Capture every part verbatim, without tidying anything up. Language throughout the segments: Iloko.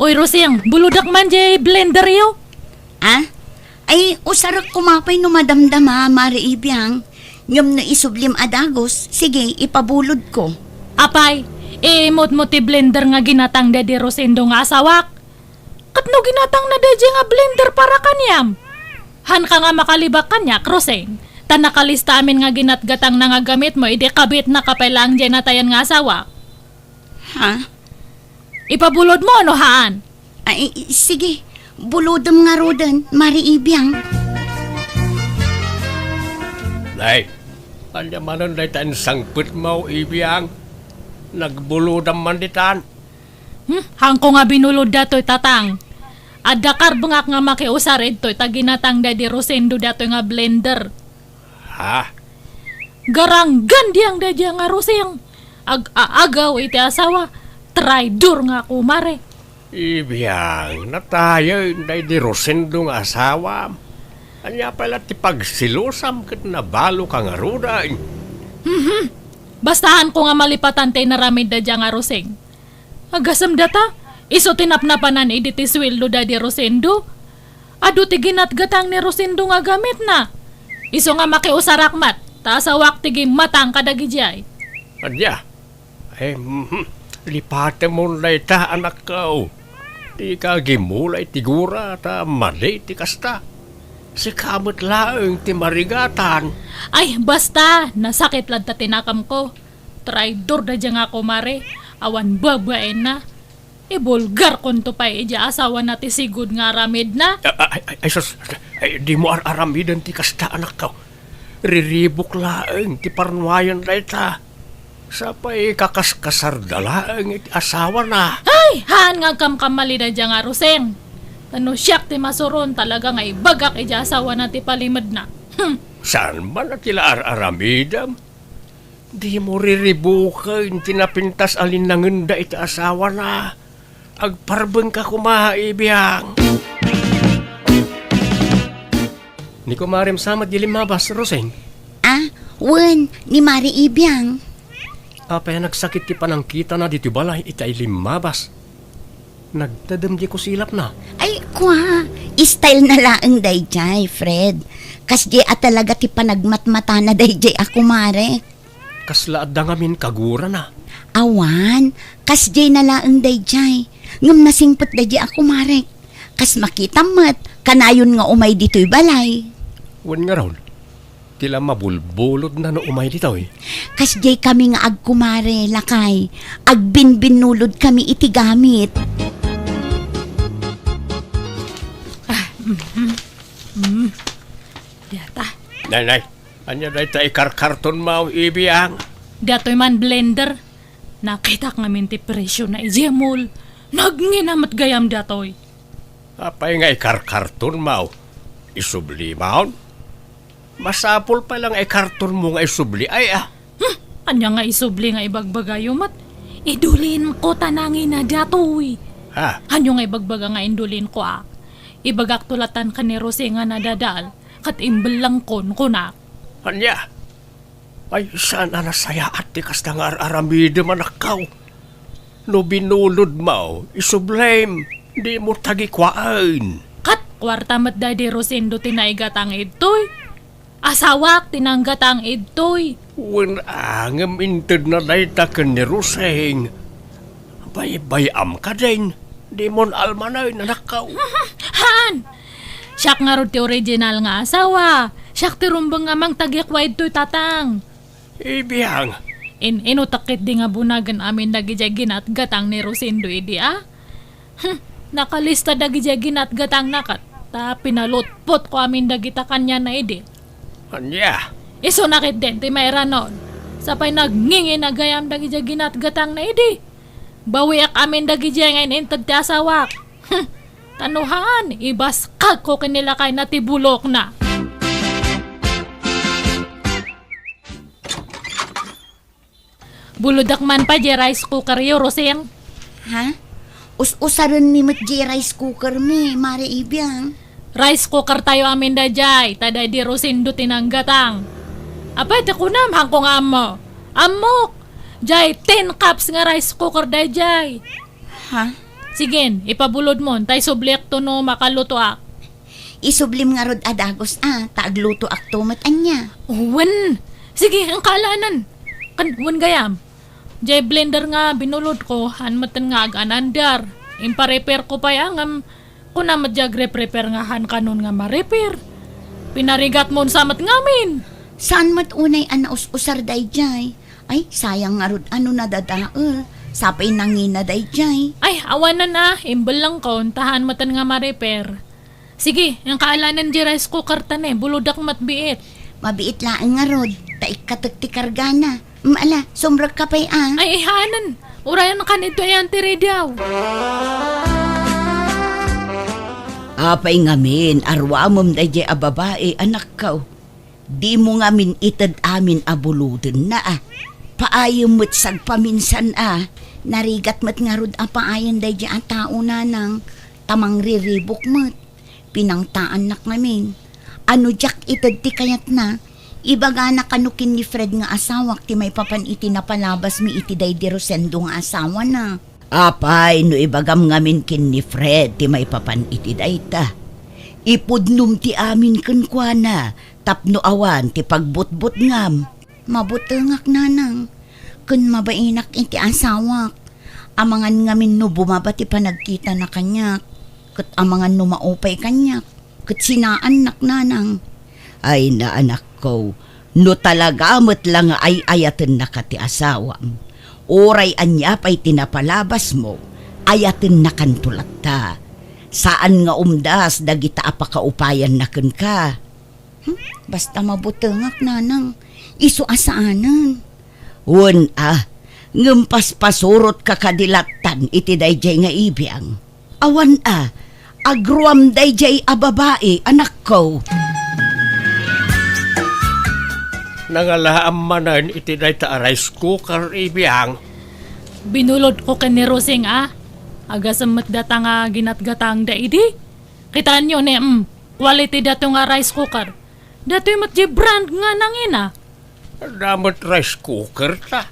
Oy, Rosing, bulodak man diay blenderyo. Ah? Ay, usarek koma pay no madamdama, Mare Ibiang. Ngem no isublim a dagus, sige, ipabulodko. Apay, iimutmo ti blender nga ginatang daydi Rosendo nga asawak? Ket no ginatangna daydiay nga blender para kaniam? Haanka nga makalibak kaniak, Rosing, ta nakalista amin nga ginatgatangna nga gamitmo idi kabitnaka pay laeng diay natayan nga asawak. Ha? Ipabulodmo no haan? Ay, sige. Bulodem ngaruden, Mare Ibiang. Nay, ania manen dayta insangpetmo, Ibiang? Nagbulodam man ditan. Hmm, haanko nga binulod datoy, Tatang. Adda karbengak nga makiusar idtoy ta ginatang daydi Rosendo datoy nga blender. Ha? Garanggan diang daydiay nga Rosing. Ag-aagaw iti asawa. Traidor nga kumare. Ibiang, natayen daydi Rosendo nga asawam. Ania pay la ti pagsilosam ket nabaloka ngaruden? Mhm. Basta haanko nga malipatan ti inaramid daydiay nga Rosing. Agasem data, isu ti napnapanan idi ti sueldo daydi Rosendo. Adu ti ginatgatang ni Rosendo nga gamitna. Isu nga makiusarak met, ta asawak ti gimmatang kadagidiay. Ania? Eh, mhm. Lipatemon dayta, anakko. Dika agimula iti gura, ta madi ti kasta. Sika met laeng ti marigatan. Ay, basta, nasakit latta ti nakamko. Traidor daydiay nga kumare, awan babaenna. Ibulgarkonto pay idiay asawana ti sigud nga aramidna. Ay, ay, ay, ay, sus, ay, dimo ar-aramiden ti kasta, anakko. Riribuk laeng ti parnuayan dayta. Sapay kakaskasarda laeng iti asawana. Ay, haan nga agkamkamali daydiay nga Rosing. Ta no siak ti masuron, talaga nga ibagak idiay asawana ti palimedna. Hmm. Saan man a ti la ar-aramidem? Dimo riribuken ti napintas a linnangenda iti asawana. Agparbengka koma, Ibiang. Ni kumarem sa met di limmabas, Rosing? Ah, wen, ni Mare Ibiang. Apay a nagsakit ti panangkitana ditoy balay itay limmabas? Nagtedem di kusilapna. Ay, kua, style na laeng daydiay, Fred. Kasdiay a talaga ti panagmatmatana daydiay a kumare. Kasla adda ngamin kagurana? Awan, kasdiay na laeng daydiay. Ngem nasingpet daydiay a kumarek. Kas makitam met, kanayon nga umay ditoy balay. Wen ngarud, ti la mabulbulodna no umay ditoy. Kasdiay kami nga agkumare, lakay. Agbinbinnulod kami iti gamit. Ah, mhm. Mm. Data. Nay, nay. Ania dayta ikarkartonmo, Ibiang? Datoy man blender. Nakitak ngamin ti presyo na idiay mall. Nagngina met gayam datoy. Apay nga ikarkartonmo? Isublimon? Masapul pay la nga ikartonmo nga isubli, ay, ah. Hmm, ania nga isubli nga ibagbagayo met? Idulinko ta nangina datoy. Ha? Ania nga ibagbaga nga indulinko, ah? Ibagakto latan ken ni Rosing a nadadael, ket imbellengkon, kunak. Ania? Ay, saan a nasayaat ti kasta nga ar-aramidem, anakko. No binulodmo, isublim, dimo tagikuaen. Ket kuarta met daydi Rosendo ti naigatang idtoy. Asawak ti nanggatang idtoy. Wen a, ngem intedna dayta ken ni Rosing. Baybay-am kadin, dimon almanen, anakko. Haan! Siak ngarud ti original nga asawa. Siak ti rumbeng nga mangtagikua idtoy, Tatang. Ibiang. In-inutek ketdi nga bunagen amin dagidiay ginatgatang ni Rosendo idi, a? Hmm, nakalista dagidiay ginatgatangna ket ta pinalutpotko amin dagita kaniana idi. Ania? Isuna ketdin ti mairanon. Sapay nagngingina gayam dagidiay ginatgatangna idi. Bawiak amin dagidiay nga in-inted ti asawak. Hmm, ta no haan, ibaskagko ken ni lakayna ti bulokna. Bulodak man pay diay rice cooker yo, Rosing. Ha? Us-usarenmi met diay rice cooker mi, Mare Ibiang. Rice cooker tayo amin daydiay, ta daydi Rosendo ti nanggatang. Apay ti kunam, haanko nga ammo. Ammok! Diay tin cups nga rice cooker daydiay. Ha? Sige, ipabulodmon, ta isubliakto no makalutoak. Isublim ngarud a dagus a, ta aglutoakto met ania. Wen, sige, engkaalanan. Kan, wen gayam. Jay blender nga binulodko, han metten nga aganandar. Impa-repairko pay a, ngem kuna met jay agrepair nga han kanon nga ma-repair. Pinarigatmon sa met ngamin. Saan met unay a naus-usar dayjay? Ay, sayang ngarud a no nadadael. Sapay nangina dayjay. Ay, awanen a, imbellengkon, ta han metten nga ma-repair. Sige, engkaalanan jay rice cooker ta ne, bulodak met biit. Mabiit laeng ngarud, ta ikkatek ti kargana. Mm, ala, sumrekka pay a. Ay, ihanen. Urayan kan ito ayan ti radio. Apay ngamin, aruamem dayjay a babai, anakko. Dimo ngamin ited amin a bulodenna a. Paayem met sagpaminsan a. Narigat met ngarud a paayen dayjay a tao, nanang, ta mangriribuk met. Pinangtaannak ngamin. Ano diak ited ti kayatna? Ibagana kano ken ni Fred nga asawak ti maipapan iti napalabasmi iti daydi Rosendo nga asawana. Apay no ibagam ngamin ken ni Fred ti maipapan iti dayta? Ipudnom ti amin kenkuana tapno awan ti pagbutbutngam. Mabutengak, nanang, ken mabainak iti asawak. Amangan ngamin no bumaba ti panagkitana kaniak, ket amangan no maupay kaniak, ket sinaannak, nanang. Ay, naanakko, no talaga met la nga ay-ayatennaka ti asawam, uray ania pay ti napalabasmo, ayatennakanto latta. Saan nga umdas dagita a pakaupayanna kenka. Hmm? Basta mabutengak, nanang. Isu a saanen. Wen a, ngem paspasurotka kadi lattan iti dayjay nga ibiang. Awan a, agruam dayjay a babai, anakko. Nangalaam manen iti dayta a rice cooker, ibiang. Binulodko ken ni Rosing a. Agasem met data nga ginatgatangda idi. Kitaenyo ne, mm. Quality dato nga rice cooker. Datoy met jay brand nga nangina. Adda met rice cooker ta.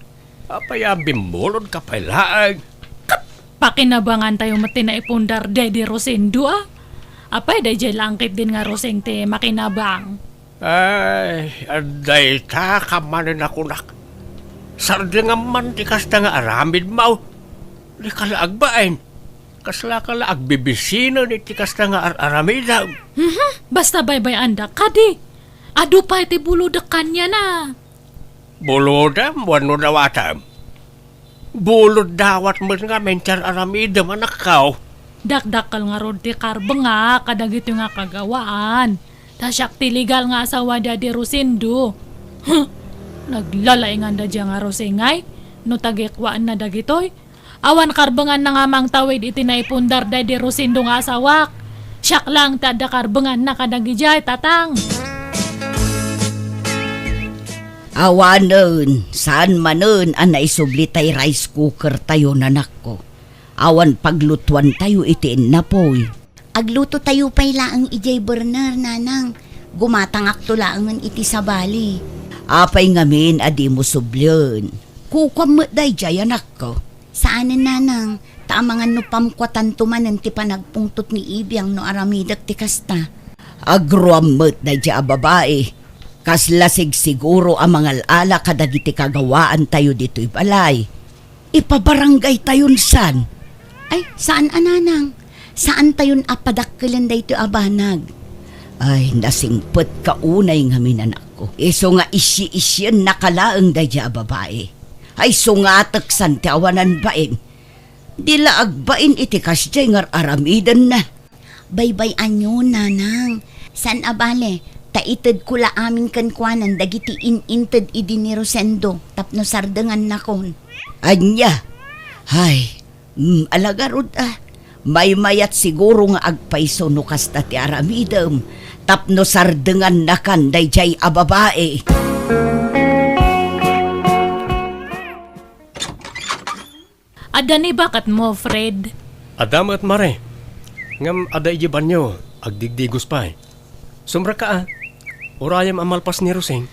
Apay a bimmulodka pay laeng? Ket pakinabangantayo met ti naipundar daydi Rosendo a. Apay dayjay la ketdin nga Roseng ti makinabang? Ay, adda ita ka manen a kunak. Sardengam man ti kasta nga aramidmo. Dika la agbain. Kaslaka la agbibisinen iti kasta nga ar-aramidem. Mhm. Basta baybay-andak kadi. Adu pay ti bulodek kaniana. Bulodem wenno dawatem? Bulod dawat met ngamin ti ar-aramidem, anakko. Dakdakkel ngarud ti karbengak kadagitoy nga kagawaan. Ta siak ti legal nga asawa ni Daddy Rosendo. Huh! Naglalainganda dia nga Roseng ay. No tagikuaenna dagitoy, awan karbenganna nga mangtawid iti naipundar daydi Rosendo nga asawak. Siak laeng ti adda karbenganna kadagidiay, tatang. Awanen, saan manen a naisubli tay rice cooker tayo, nanakko. Awan paglutuan tayo iti innapoy. Agluto tayo pay laeng idiay burner, nanang. Gumatangakto laengen iti sabali. Apay ngamin a dimo sublien? Kukuam met daydiay, anakko. Saanen, nanang, ta amangan no pamkuatanto manen ti panagpungtot ni Ibiang no aramidek ti kasta. Agruam met daydiay a babai. Kasla sigsiguro a mangal-ala kadagiti kagawaantayo ditoy balay. Ipabarangaytayon san? Ay, saan a, nanang. Saantayon a padakkelen daytoy a banag. Ay, nasingpetka unay ngamin, anakko. Isu nga isyi-isyiennaka laeng daydiay a babai. Ay, sungatek san ti awanan bain. Di la agbain iti kasdiay nga ar-aramidenna. Baybay-anyo, nanang. Saan a bale, ta itedko la amin kenkuanan dagiti in-inted idi ni Rosendo tapno sardengannakon. Ania? Ay, mm, ala garud a. Maymayat siguro nga agpayso no kasta ti aramidem tapno sardengannakan daydiay a babai. Adda ni baketmo, Fred? Adda met, Mare. Ngem adda idiay banio, agdigdigos pay. Sumrekka a. Urayem a malpas ni Rosing.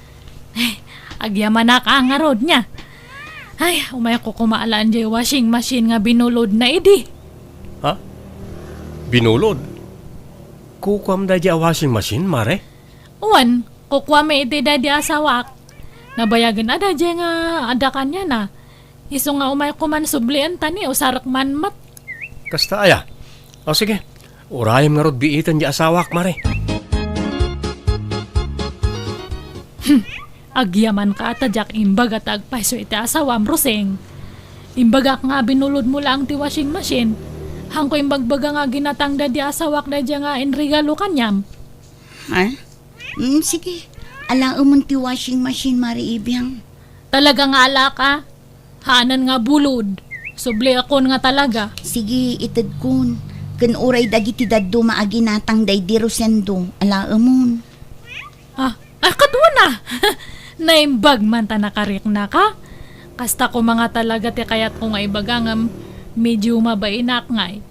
Ay, agyamanak a ngarud nia. Ay, umayko koma alaen diay washing machine nga binulodna idi. Ha? Binulod? Kukuam daydi a washing machine, Mare? Wen, kukuami iti daydi asawak. Nabayagen a daydi nga adda kaniana. Isu nga umayko man sublien ta ni usarek man met. Kasta aya? O sige, urayem ngarud biiten di asawak, Mare. Hmm, agyamanka a ta diak imbaga ta agpayso iti asawam, Roseng. Imbagak nga binulodmo laeng ti washing machine. Haanko imbagbaga nga ginatang daydi asawak daydi nga inregalo kaniam. Ha? Mm, sige. Alaemon ti washing machine, Mare Ibiang. Talaga nga alaka? Haanen nga bulod. Subliakon nga talaga. Sige, itedkon. Ken uray dagiti dadduma a ginatang daydi Rosendo, alaemon. Ah, ah, ket wen a! Naimbag man ta nakariknaka. Kasta koma nga talaga ti kayatko nga ibaga ngem medio mabainak ngay.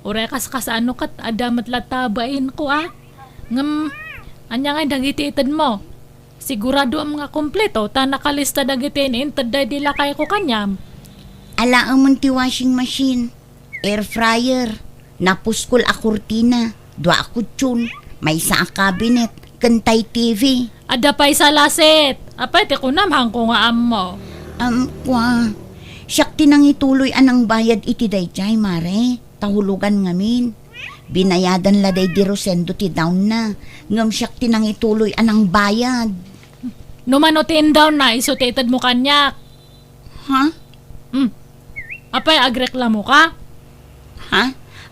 Uray kaskasano ket adda met latta bainko a. Ngem, ania ngay dagiti itedmo? Siguradoem nga kompleto ta nakalista dagiti in-inted daydi lakayko kaniam. Alaemon ti washing machine, air fryer, napuskol a kurtina, dua a kutson, maysa a cabinet, ken tay T V. Adda pay salaset. Apay ti kunam, haanko nga ammo. Am, kua. Siak ti nangituloy a nangbayad iti daydiay, Mare. Ta hulogan ngamin. Binayadan la daydi Rosendo ti down na, ngem siak ti nangituloy a nangbayad. No mano ti indown na, isu ti itedmo kaniak. Ha? Hmm. Apay, agreklamoka? Ha?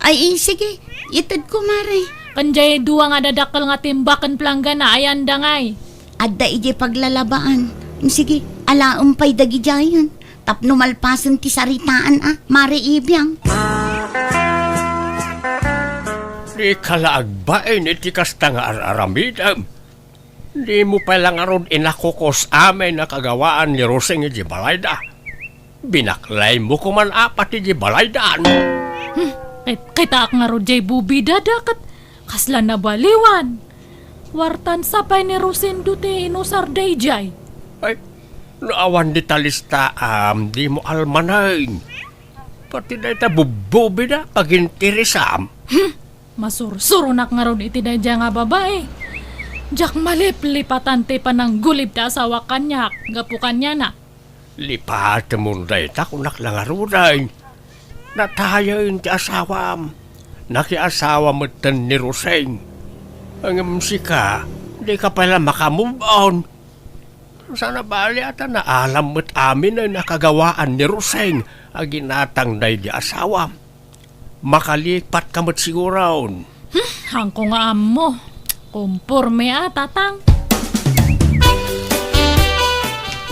Ay, eh, sige, itedko, Mare. Ken diay dua nga dadakkel nga timba ken planggana, ayanda ngay? Adda idiay paglalabaan. Sige, alaem pay dagidiayen. Tapno malpasen ti saritaan a, Mare Ibiang. Dika la agbain iti kasta nga ar-aramidem. Dimo pay la ngarud inakukos amin a kagawaan ni Roseng iti balayda. Binaklaymo koman apat iti balaydan. Hmm, kit-, kitaak ngarud diay bubidada ket kasla nabaliwan. Wartan sa pay ni Rosendo ti inusar daydiay. Ay, no awan dita listaam, dimo almanen. Pati dayta bubbubida, aginteresam. Hmm, masursuronak ngarud iti daydiay nga babai. Diak maliplipatan ti pananggulib ti asawak kaniak, gapu kaniana. Lipatemon dayta, kunak la ngaruden. Natayen ti asawam. Nakiasawa metten ni Roseng. Ngem sika, dika pay la maka-move on. Saan a bali a ta naalam met amin a nakagawaan ni Roseng a ginatang daydi asawam. Makalipat ka met siguron. Hmm, haanko nga ammo. Kumporme a, tatang.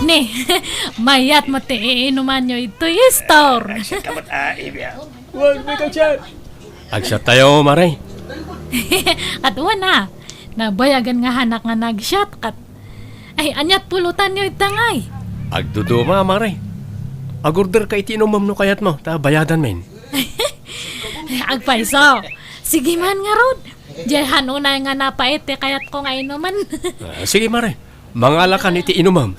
Ne, mayat met ti iinumanyo itoy store. Ay, siya ka met, ah, Ibia. Wen, may ka dyan. Agsiat tayo, Mare. Ket wen a, nabayagen nga haanak nga nagsiat, ket, ay, aniat pulutanyo ita ngay? Agduduma, Mare. Agorder ka iti inumem no kayatmo, ta bayadan men. Agpayso. Sige man ngarud. Diay han unay nga napait ti kayatko nga inumen. Ah, sige, Mare. Mangalakan iti inumem.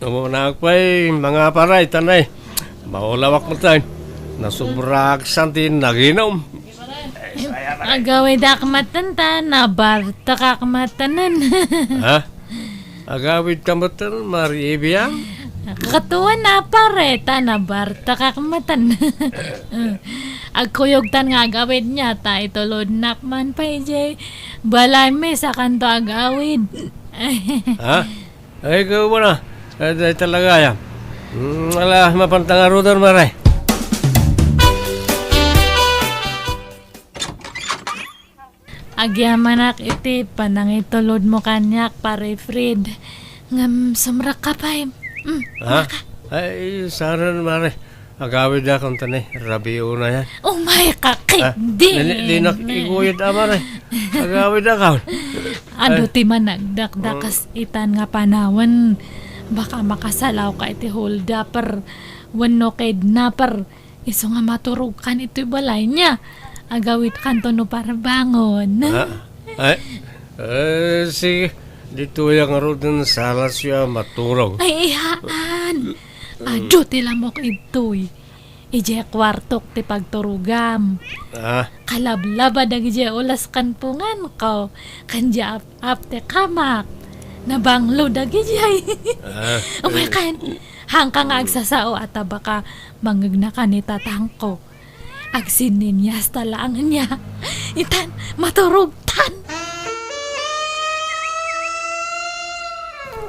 Umunaak pay, mga paray, tanay. Maulawak metten. Nasubrak san ti naginum. Agawidak metten ta, nabartekak metten. Ha? Agawid ka metten, Mare Ibiang? Ket wen a, pare, ta nabartekak metten. Agkuyogtan nga agawidna, ta itulodnak man pay diay balaymi sakanto agawid. Ha? Ay, ikaw mo na. Ay, ay, talaga, ya. Mm, ala, mapantang arudan, Mare. Agyamanak iti panangitulodmo kaniak, Pare Fred. Ngem sumrekka pay. Mm, Ha? Ay, saan, Mare. Agawidakon ta ni, rabii unay. Oh my, kakit, Ah, di. Di, di nak iguyod, ah, Mare. Agawidakon. Adu Ay. Ti managdakdakas Mm. itan nga panawen. Baka makasalawka iti holdaper wenno kidnaper. Isu nga maturogkan itoy balayna. Agawidkanto no parbangon. Ah, ay, eh, sige. Ditoy ngaruden salasyo a maturog. Ay, ihaan. Adu ti lamok idtoy. Idiay kuartok ti pagturogam. Ah. Kalablaba dagidiay ulas ken punganko, ken diay ap-, ap ti kamak. Nabanglo dagidiay. Ah. Umay ken, haanka nga agsasao a tabaka mangegnaka ni tatangko. Agsinninyasta laeng nia. Itan, maturogtan.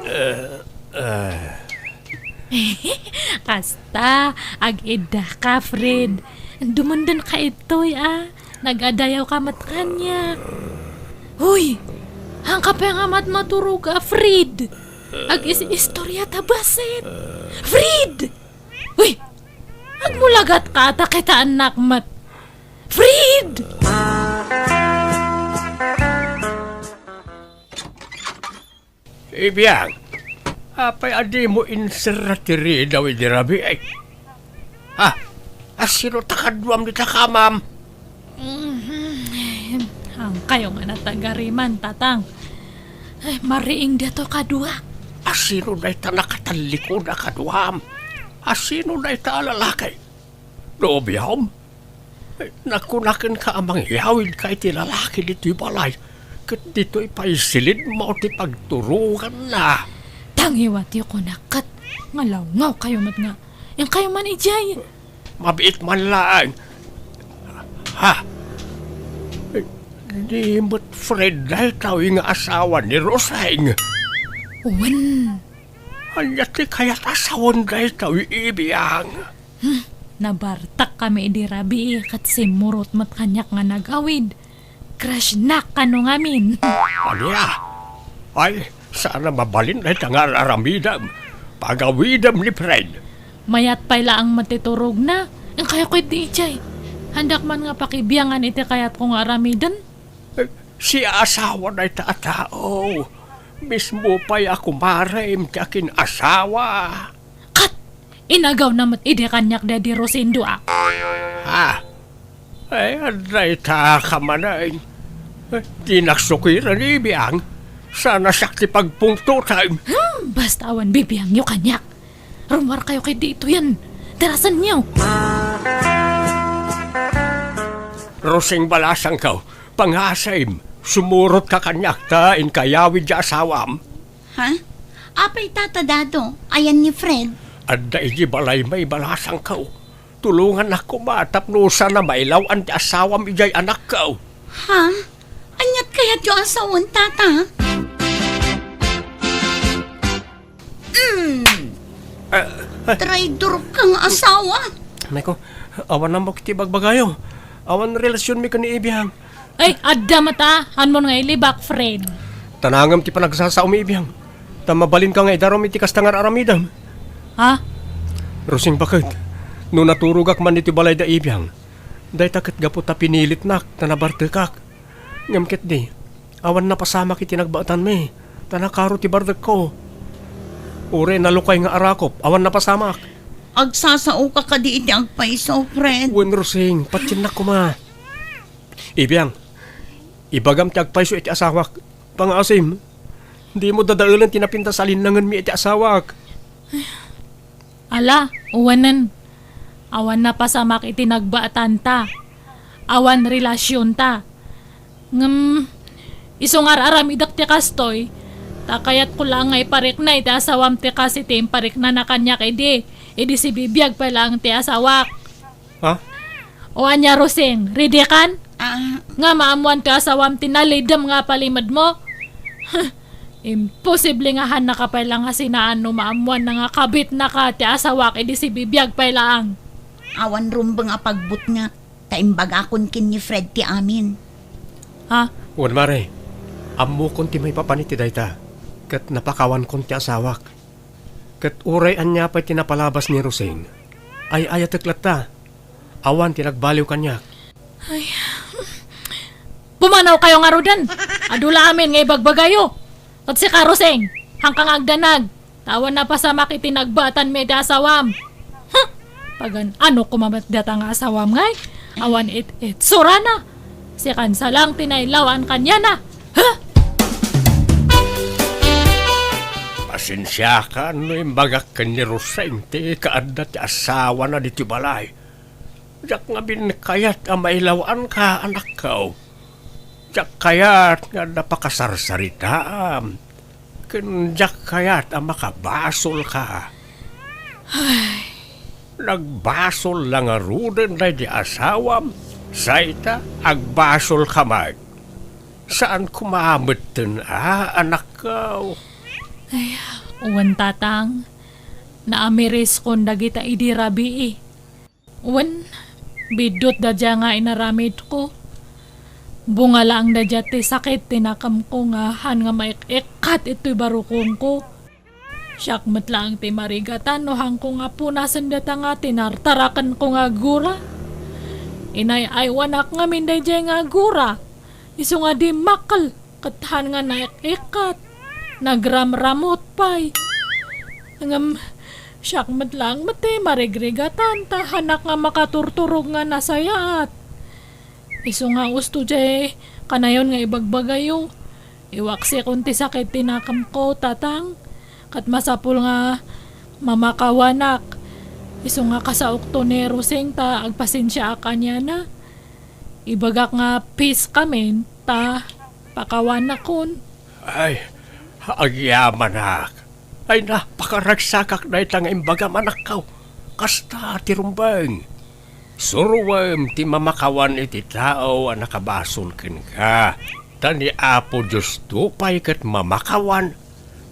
Eh, eh. Kasta, ag-iddaka, Fred. Dumendenka itoy, a. Nag-adayawka met kaniak. Hoy! Haanka pay nga matmaturog a, Fred! Agis-istorya ta bassit! Fred! Hoy! Agmulagatka ta kitaennak met! Fred! Ibiang, apay a dimo inserra ti ridaw idi rabii? Ha? Asino ta kaduam dita kamam? Mhm. Haankayo nga natagariman, tatang. Ay, mariing daytoy kaduak. Asino dayta nakatallikod a kaduam? Asino dayta a lalaki? Nobiom? Nakunakenka a mangyawidka iti lalaki ditoy balay, ket ditoy pay silidmo ti pagturoganna. Tangiwatyo kunak ket nga lawngawkayo met nga. Inkayo man idiay. Mabiit man laeng. Ha? Di met Fred daytoy nga asawa ni Roseng? Wen. Ania ti kayat a sawen daytoy, Ibiang? Hmm, nabartak kami idi rabii ket simmurot met kaniak nga nagawid. Crush-nak kano ngamin. Ania? Ay, saan a mabalin dayta nga ar-aramidem. Pagawidem ni Fred. Mayat pay laeng met ti turogna. Inkayo ketdi idiay. Haandak man nga pakibiangan iti kayatko nga aramiden. Eh, siasawa dayta a tao. Mismo pay a kumarem ti akin-asawa. Kat, inagawna met idi kaniak daydi Rosendo a. Ha? Ay, adda ita ka manen. Eh, dinak sukiren, Ibiang. Sana siak ti pagpungtotem. Hmm, basta awan bibiangyo kaniak. Rummuarkayo ketdi itoyen. Tarasenyo. Rosing balasangko, pangasim, sumurotka kaniak ta inkayawid ti asawam. Ha? Apay, Tata Dado, ayan ni Fred? Adda idiay balay may balasangko. Tulongannak koma tapno saan a mailaw-an ti asawam idiay anakko. Ha? Aniat kayatyo a sawen, Tata? Mm. Ah, ah. Traidor ka nga asawa. Nay ko, awan ammok iti bagbagayo. Awan relasionmi ken ni Ibiang. Ay, adda met a, haanmon nga ilibak, Fred. Tanangem ti panagsasaomi, Ibiang. Ta mabalinka nga idarum iti kasta nga ar-aramidem. Ha? Rosing, baket, no naturogak man iti balay da Ibiang, dayta ket gapu ta pinilitnak ta nabartekak. Ngem ketdi, awan napasamak iti nagbaetanmi, ta nakaro ti bartekko. Uray nalukay nga arakop, awan napasamak. Agsasaoka kadi iti agpayso, Fred? Wen, Rosing, patiennak koma. Ibiang, ibagam ti agpayso iti asawak. Pangasim, dimo dadaelen ti napintas a linnangenmi iti asawak. Ala, uwanen. Awan napasamak iti nagbaetanta. Awan relasionta. Ngem, isu nga ar-aramidek ti kastoy, ta kayatko laeng nga iparikna iti asawam ti kas iti impariknana kaniak idi, idi sibibiag pay laeng ti asawak. Ha? O ania, Rosing, ready kan? Ah. Nga maammoan ti asawam ti nalidem nga palimedmo? Huh, imposible nga hannaka pay la nga sinaan no maammoanna nga kabitnaka ti asawak idi sibibiag pay laeng. Awan rumbeng a pagbutngak, ta imbagakon ken ni Fred ti amin. Ha? Wen, Mare, ammokon ti maipapan iti dayta, ket napakawankon ti asawak. Ket uray ania pay ti napalabas ni Rosing, ay-ayatek latta. Awan ti nagbaliw kaniak. Ay. Pumanawkayo ngaruden. Adu la amin nga ibagbagayo. Ket sika, Rosing, haanka nga agdanag. Ta awan napasamak iti nagbaetanmi iti asawam. Huh! Pagan-ano koma met dayta nga asawam ngay? Awan it-itsurana. Sikan sa laeng ti nailaw-an kaniana. Huh! Pasensiakan no imbagak ken ni Rosing ti kaadda ti asawana ditoy balay. Diak ngamin kayat a mailaw-anka, anakko. Diak kayat nga adda pakasarsaritaam, ken diak kayat a makabasolka. Nagbasol la ngaruden daydi asawam, say ta agbasolka met. Saan koma metten a, anakko. Ay, wen, Tatang, naamiriskon dagita idi rabii. Wen, biddutda dia nga inaramidko. Bunga laeng da dia ti sakit ti nakemko nga han nga maik-ikkat itoy barukongko. Siak met laeng ti marigatan no hanko nga punasen data nga tinartarakenko nga agura. Inay-aywanak ngamin daydiay nga agura. Isu nga dimmakkel ket han nga naik-ikkat, nagramramut pay. Ngem siak met laeng met ti marigrigatan ta hanak nga makaturturog nga nasayaat. Isu nga usto diay kanayon nga ibagbagayo. Iwaksikon ti sakit ti nakemko, Tatang, ket masapul nga mamakawanak. Isu nga kasaokto ni Rosing ta agpasensiaak aniana. Ibagak nga peace kamin ta pakawanakon. Ay, agyamanak. Ay, napakaragsakak dayta nga imbagam, anakko. Kasta ti rumbeng. Suroem ti mamakawan iti tao a nakabasol kenka. Ta ni Apo Diosto pay ket mamakawan.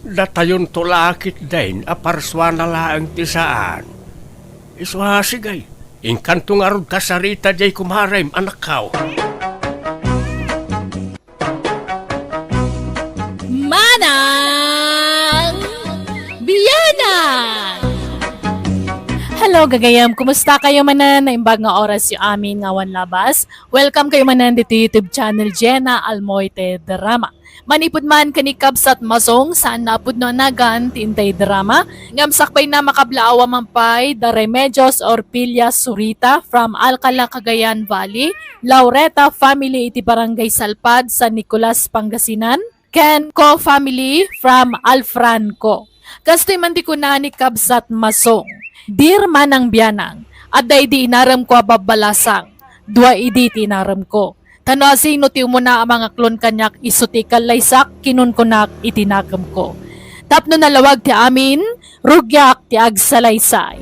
Datayonto la ketdin a parsuana laeng ti saan. Isu a, sige, inkanto ngarud kasarita diay kumarem, anakko. Manang Bianang! Hello, gagayem. Kumusta kayo manen? Naimbag nga oras yo amin nga awan labas. Welcome kayo manen dito YouTube channel, Jenna Almoite Drama. Manipud man ken ni Kabsat Masong, saan nga pudno a nagan ti intay drama, ngem sakbayna makablaawa man pay da Remedios Orpilia Surita from Alcala, Cagayan Valley, Laureta family iti Barangay Salpad, San Nicolas, Pangasinan, ken Co family from Alfranco. Kastoy man ti kuna ni Kabsat Masong, Dear Manang Bianang, adda idi inaremko a babbalasang, dua idi ti inaremko. Ta no asino ti umuna a mangaklon kaniak isu ti ikallaysak, kinunkunak iti nakemko. Tapno nalawag ti amin, rugiak ti agsalaysay.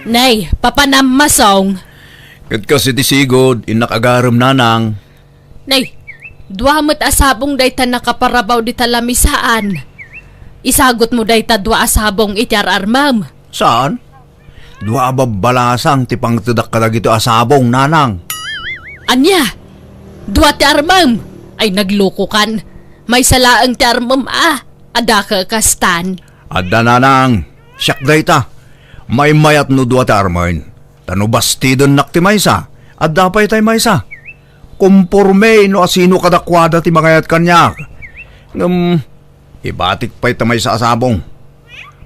Nay, papanam, Masong. Ket kas iti sigud, innak agarem, Nanang. Nay, dua met a sabong dayta nakaparabaw dita lamisaan. Isagutmo dayta dua a sabong iti ar-armem. Saan? Dua a babbalasang ti pangtedak kadagitoy a sabong, Nanang. Ania? Dua ti armem? Ay, naglukokan. Maysa laeng ti armem a. Adda ka kastan? Adda, Nanang. Siak dayta. Maymayat no dua ti armen. Ta no bastidennak ti maysa, adda pay tay maysa. Komporme no asino kadakuada ti mangayat kaniak. Ngem, ibatik pay ta maysa a sabong.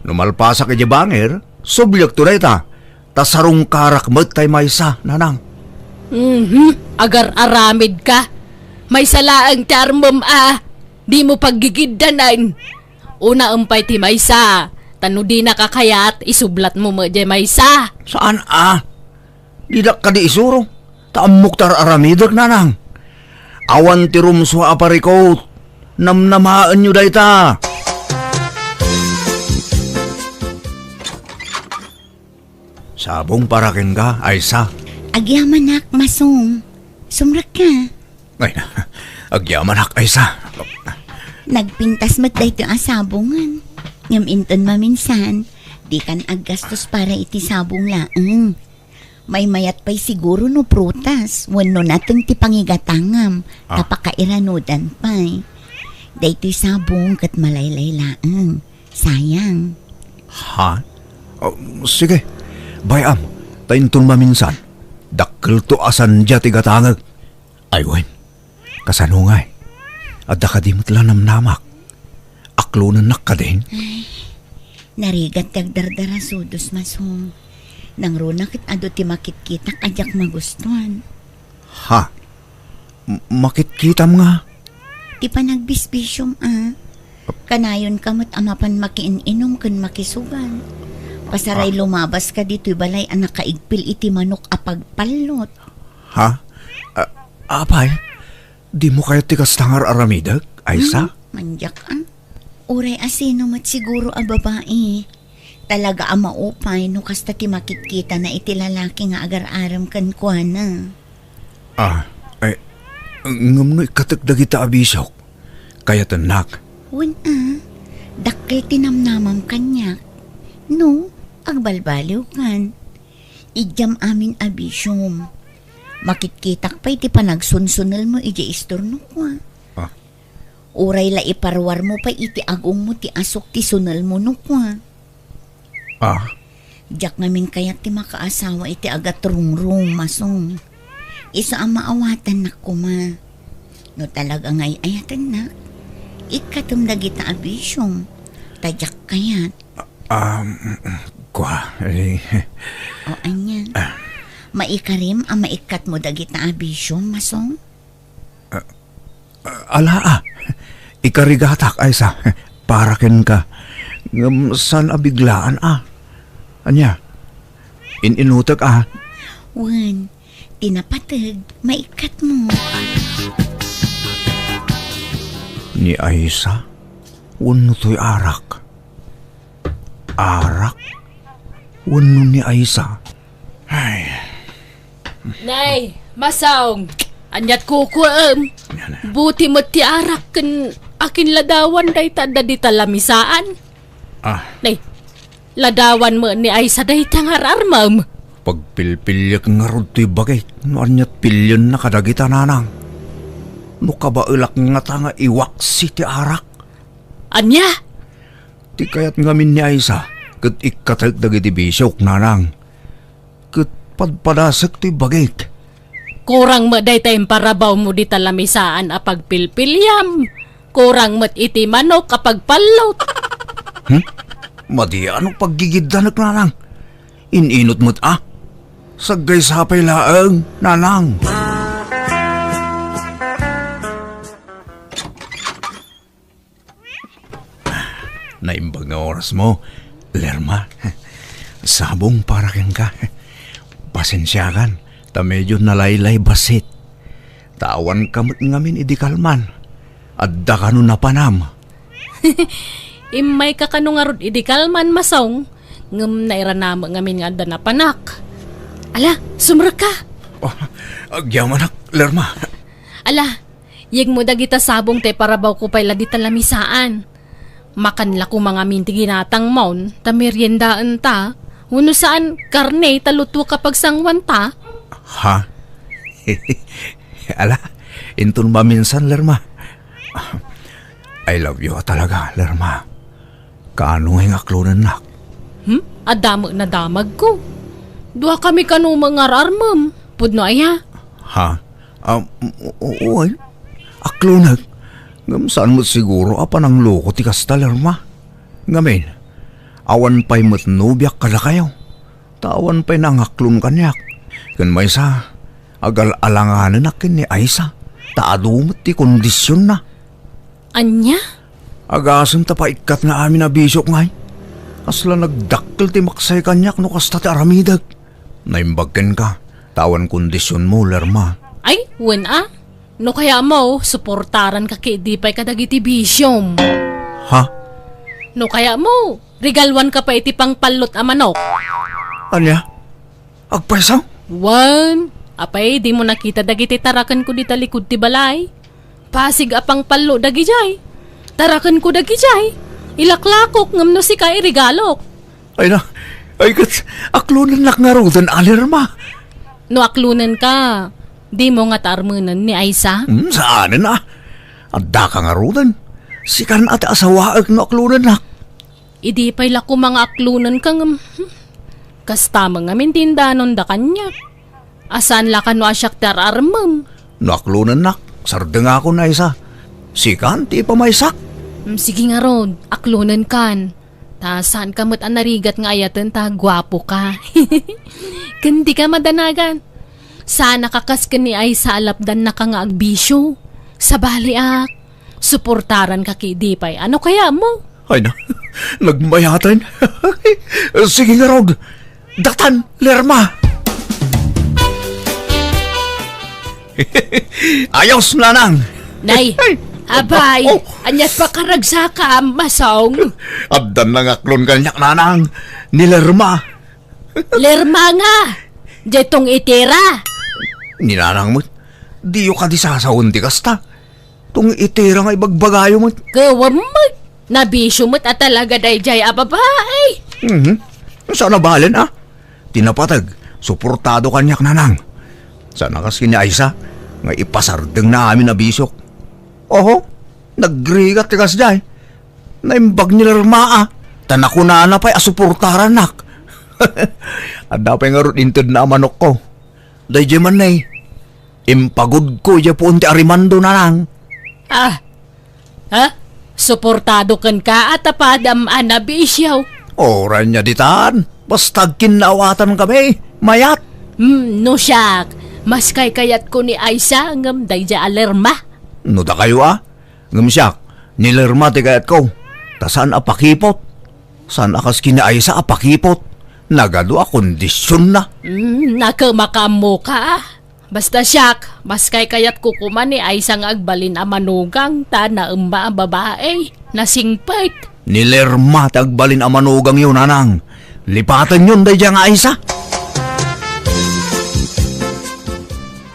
No malpasak idiay bangir, subliekto dayta, ta sarungkarak met tay maysa, Nanang. Mhm, agar-aramidka. Maysa laeng ti armem a, dimo paggigiddanen. Unaem pay ti maysa, ta no dinaka kayat, isublatmo met diay maysa. Saan a? Didak kadi isuro, ta ammok ti ar-aramidek, Nanang. Awan ti rumsua a parikot. Namnamaenyo dayta. Sabong para kenka, Aysa. Agyamanak, Masong. Sumrekka. Ay, agyamanak, Aysa. Nagpintas met daytoy a sabongen. Ngem inton maminsan, dikan aggastos para iti sabong laeng. Maymayat pay siguro no prutas wenno nateng ti pangigatangam, ta Ah. pakairanudan pay. Daytoy sabong ket malaylay laeng. Sayang. Ha? Oh, sige. Bay-am, ta inton maminsan, dakkelto a sandia ti gatangek. Ay wen, kasano ngay? Adda kadi met la namnamak? Aklonennak kadin? Ay, narigat ti agdardarasudos, Masong. Nangruna ket adu ti makitkitak a diak magustuan. Ha? M-, makitkitam nga? Ti panagbisbisiom a. Kanayonka met a mapan makiin-inom ken makisugal. Pasaray Ah. lumabas ka ditoy balay a nakaigpil iti manok a pagpallot. Ha? Ah, apay, dimo kayat ti kasta nga ar-aramidek, Aisa? Hmm, mandiak, ah. Uray asino met siguro a babae. Talaga a maupay no kasta ti makitkitana iti lalaki nga agar-arem kenkuana. Ah, ay, ngem no ikkatek dagita a bisiok, kayatennak. Wen a, dakkel ti namnamam kaniak. No, agbalbaliwkan. Idiam amin a bisiom. Makitkitak pay ti panagsunsunelmo idiay istornok, a. Ah. Uray la iparuarmo pay iti agongmo ti asuk ti sunelmo no kua. Ah. Diak ngamin kayat ti makaasawa iti agatrungrung, Masong. Isu a maawatannak koma. No talaga nga ay-ayatennak, ikkatem dagita a bisiom. Ta diak kayat. Ah, um, kua, eh. O, ania? Ah. Maikarim a maikkatmo dagita a bisiom, Masong? Ah, ala, ah. Ikarigatak, Aisa. Para kenka. Ngem saan a biglaan, ah. Ania? In-inutek, ah. Wen, ti napateg, maikkatmo. Ni Aisa? Wenno toy arak? Arak? Wenno ni Aisa? Ay. Nay, Masong, aniat kukuem? Buti met ti arak ken akin ladawan dayta adda dita lamisaan. Ah. Nay, ladawan met ni Aisa dayta nga ar-armem. Pagpilpiliek ngarud toy bagik no aniat pilienna kadagita, nanang. No kabaelak ngata nga iwaksi ti arak. Ania? Ti kayat ngamin ni Aisa, ket ikkatek dagiti bisiok, nanang. Ket padpadasek toy bagik. Kurang met dayta imparawawmo dita lamisaan a pagpilpiliam. Kurang met iti manok a pagpallot. Hmm? Madi a no paggigiddanek, nanang. In-inut met a. Saggaysa pay laeng, nanang. Naimbag nga orasmo, Lerma. Sabong para kenka. Pasensiakan, ta medio nalaylay bassit. Ta awanka met ngamin idi kalman. Adda kano napanam. Immayka kano ngarud idi kalman, Masong, ngem nairanamek ngamin nga adda napanak. Ala, sumrekka. Oh, agyamanak, Lerma. Ala, yegmo dagita sabong ta iparawawko pay la dita lamisaan. Makan la koma ngamin ti ginatangmon, ta meriendaenta. Wenno saan, karne ta lutoka pagsanguanta. Ha? Ala, inton maminsan, Lerma. I love you a talaga, Lerma. Kaano nga aklonennak? Hmm? Adda met nadamagko. Duakami kano nga ar-armem. Pudno aya? Ha? Ah, o-, o-, uy. Aklonek. Ngem saan met siguro a panangloko ti kasta, Lerma. Ngamin, awan pay met nobiak kadakayo. Ta awan pay nangaklon kaniak. Ken maysa, agal-alanganenak ken ni Aisa. Ta adu met ti kondisionna. Ania? Agasem ta paikkat nga amin a bisiok ngay. Kasla nagdakkel ti maksay kaniak no kasta ti aramidek. Naimbag kenka, ta awan kondisionmo, Lerma. Ay, wen a. No kayatmo, suportaranka ket idi pay kadagiti bisiom. Ha? No kayatmo, regaluanka pay iti pangpallot a manok. Ania? Agpayso? Wen, apay, dimo nakita dagiti tarakenko dita likud ti balay? Pasig a pangpallo dagijay. Tarakenko dagijay. Ilaklakok ngem no sika iregalok. Ay na, ay ket, aklonennak ngaruden, Lerma. No aklonenka, dimo ngata armenen ni Aisa? Hmm, saanen a. Addaka ngaruden. Sikan a ti asawaek no aklonennak. Idi pay la koma nga aklonenka ngem, hmm, kasta met ngamin ti indanonda kaniak. A saan la kano a siak ti ar-armem. No aklonennak, sardengakon, Aisa. Sikan ti ipamaysak. Hmm, sige ngarud, aklonenkan. Ta saanka met a narigat nga ayaten ta guapoka. Ken dika madanagan. Saan a kakas ken ni Aisa a lapdannaka nga agbisio. Sabaliak, suportaranka ket idi pay. Ano kayatmo? Ay na, Nagmayaten. Sige ngarud. Datan, Lerma. Ayos, Nanang. Nay, Ay. Abay, Oh. Ania ti pakaragsakam, Masong? Addan nangaklon kaniak, Nanang. Ni Lerma. Lerma nga. Daytong itira. Ni Nanang met, diyo kadi sasawen ti kasta. Tong itira nga ibagbagayo met. Kawam met. Nabisyo met a talaga daydiay a babai. Mhm. Saan a balen, a? Ti napateg, suportado kaniak, Nanang. Saan a kas ken ni Aisa, nga ipasardengna amin a bisyok. Oho, nagrigat ti kasdiay. Naimbag ni Lerma, a, ta nakunana pay a suportarannak. Adda pay ngarud intedna a manokko. Daydiay man, Nay, impagudko idiay puon ti arimando, Nanang. Ah, ha? Suportado kenka a ta padam a nabisyo. Uray ania ditan, basta agkinnaawatan kami, mayat. Hmm, no siak, mas kaykayatko ni Aisa ngem daydiay a Lerma. No dakayo, a, ngem siak, ni Lerma ti kayatko, ta saan a pakipot. Saan a kas ken ni Aisa a pakipot. Nagadu a kondisionna. Hmm, nakem a kaammoka, a. Basta siak, mas kaykayatko koma ni Aisa nga agbalin a manugang ta naemma a babai, nasingpet. Ni Lerma ti agbalin a manugangyo, Nanang. Lipatenyon daydiay nga Aisa.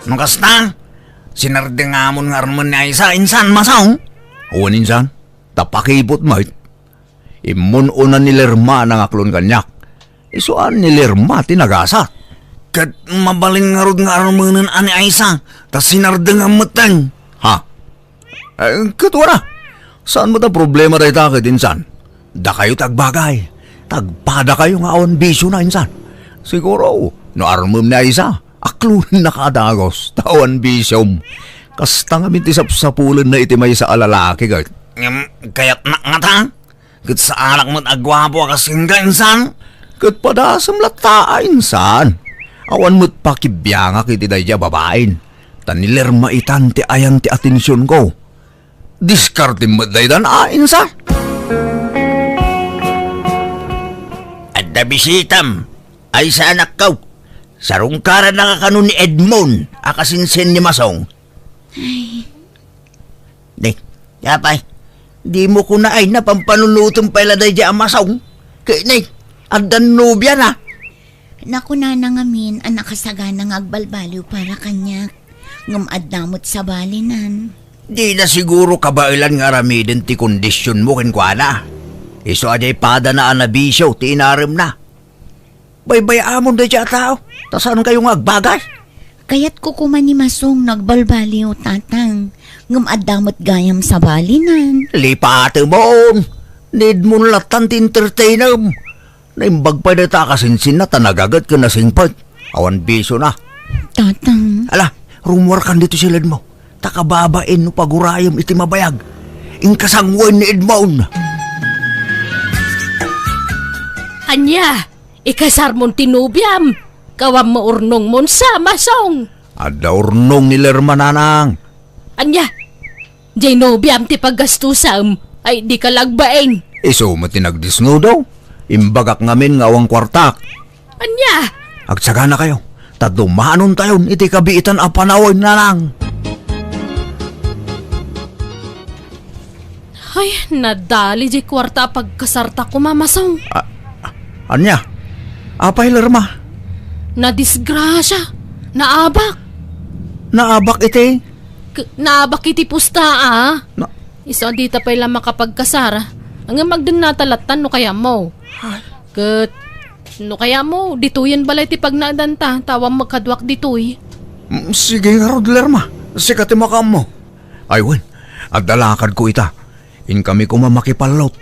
No kasta, sinardengamon nga armen ni Aisa, insan, Masong? Wen, insan, ta pakipot met. Immun-una ni Lerma a nangaklon kaniak. Isu a ni Lerma ti nagasat. Ket mabalin ngarud nga armenen a ni Aisa, ta sinardengam metten. Ha? Eh, ket wara. Saan met a problema dayta ket insan? Dakayo ti agbagay. Tagpadakayo nga awan bisiona insan. Siguro, no armem ni Aisa, aklonennaka a dagus, ta awan bisiom. Kasta ngamin ti sapsapulenna iti maysa a lalaki ket. Ngem, kayatnak ngata? Ket saanak met a guapo a kas kenka, insan? Ket padasem latta a insan. Awan met pakibiangak iti daydiay a babain. Ta ni Lerma itan ti ayan ti atensionko. Diskartem met daytan a, insan. Adda bisitam, Aisa, anakko. Sarungkarannaka kano ni Edmond a kasinsin ni Masong. Ay. Di, apay, dimo kuna ay napampanunotem pay la daydiay a Masong. Ket ni, addan nobiana. Nakunana ngamin a nakasagana nga agbalbaliw para kaniak. Ngem adda met sabalinan. Dina siguro kabaelan nga aramiden ti kondisionmo kenkuana. Isu a diay padana a nabisio ti inaremna. Baybay-amon daydiay a tao, ta saankayo nga agbagay. Kayatko koma ni Masong no agbalbaliw, Tatang. Ngem adda met gayam sabalinan. Lipatemon! Need mo lattan ti entertainem. Naimbag pay dayta a kasinsinna ta nagaget ken nasingpet. Awan bisiona. Tatang. Ala, rumuarkan ditoy siledmo. Ta kababain no pagurayem iti mabayag. Inka sanguen ni Edmond. Ania? Ikasarmon ti nobiam? Kawam met urnongmon sa, Masong. Adda urnong ni Lerma, Nanang. Ania? Diay nobiam ti paggastusam, ay dika la agbain. Isu met ti nagdesnudo. Imbagak ngamin nga awan kuartak. Ania? Agsaganakayo, ta dumanontayon iti kabiitan a panawen, Nanang. Ay, nadali diay kuarta a pagkasarta koma, Masong. A-, ania? Apay, Lerma? Nadisgrasia. Naabak. Naabak iti? K-, naabak iti pusta, a. Na- Isu a dita pay la makapagkasar. Ngem agdennata lattan no kayatmo. Ay. Ket no kayatmo, ditoyen balay ti pagnaedanta, ta awan met kaduak ditoy. Mm, sige ngarud, Lerma. Sika ti makaammo. Ay wen, adda lakadko ita. Inkami koma makipallot.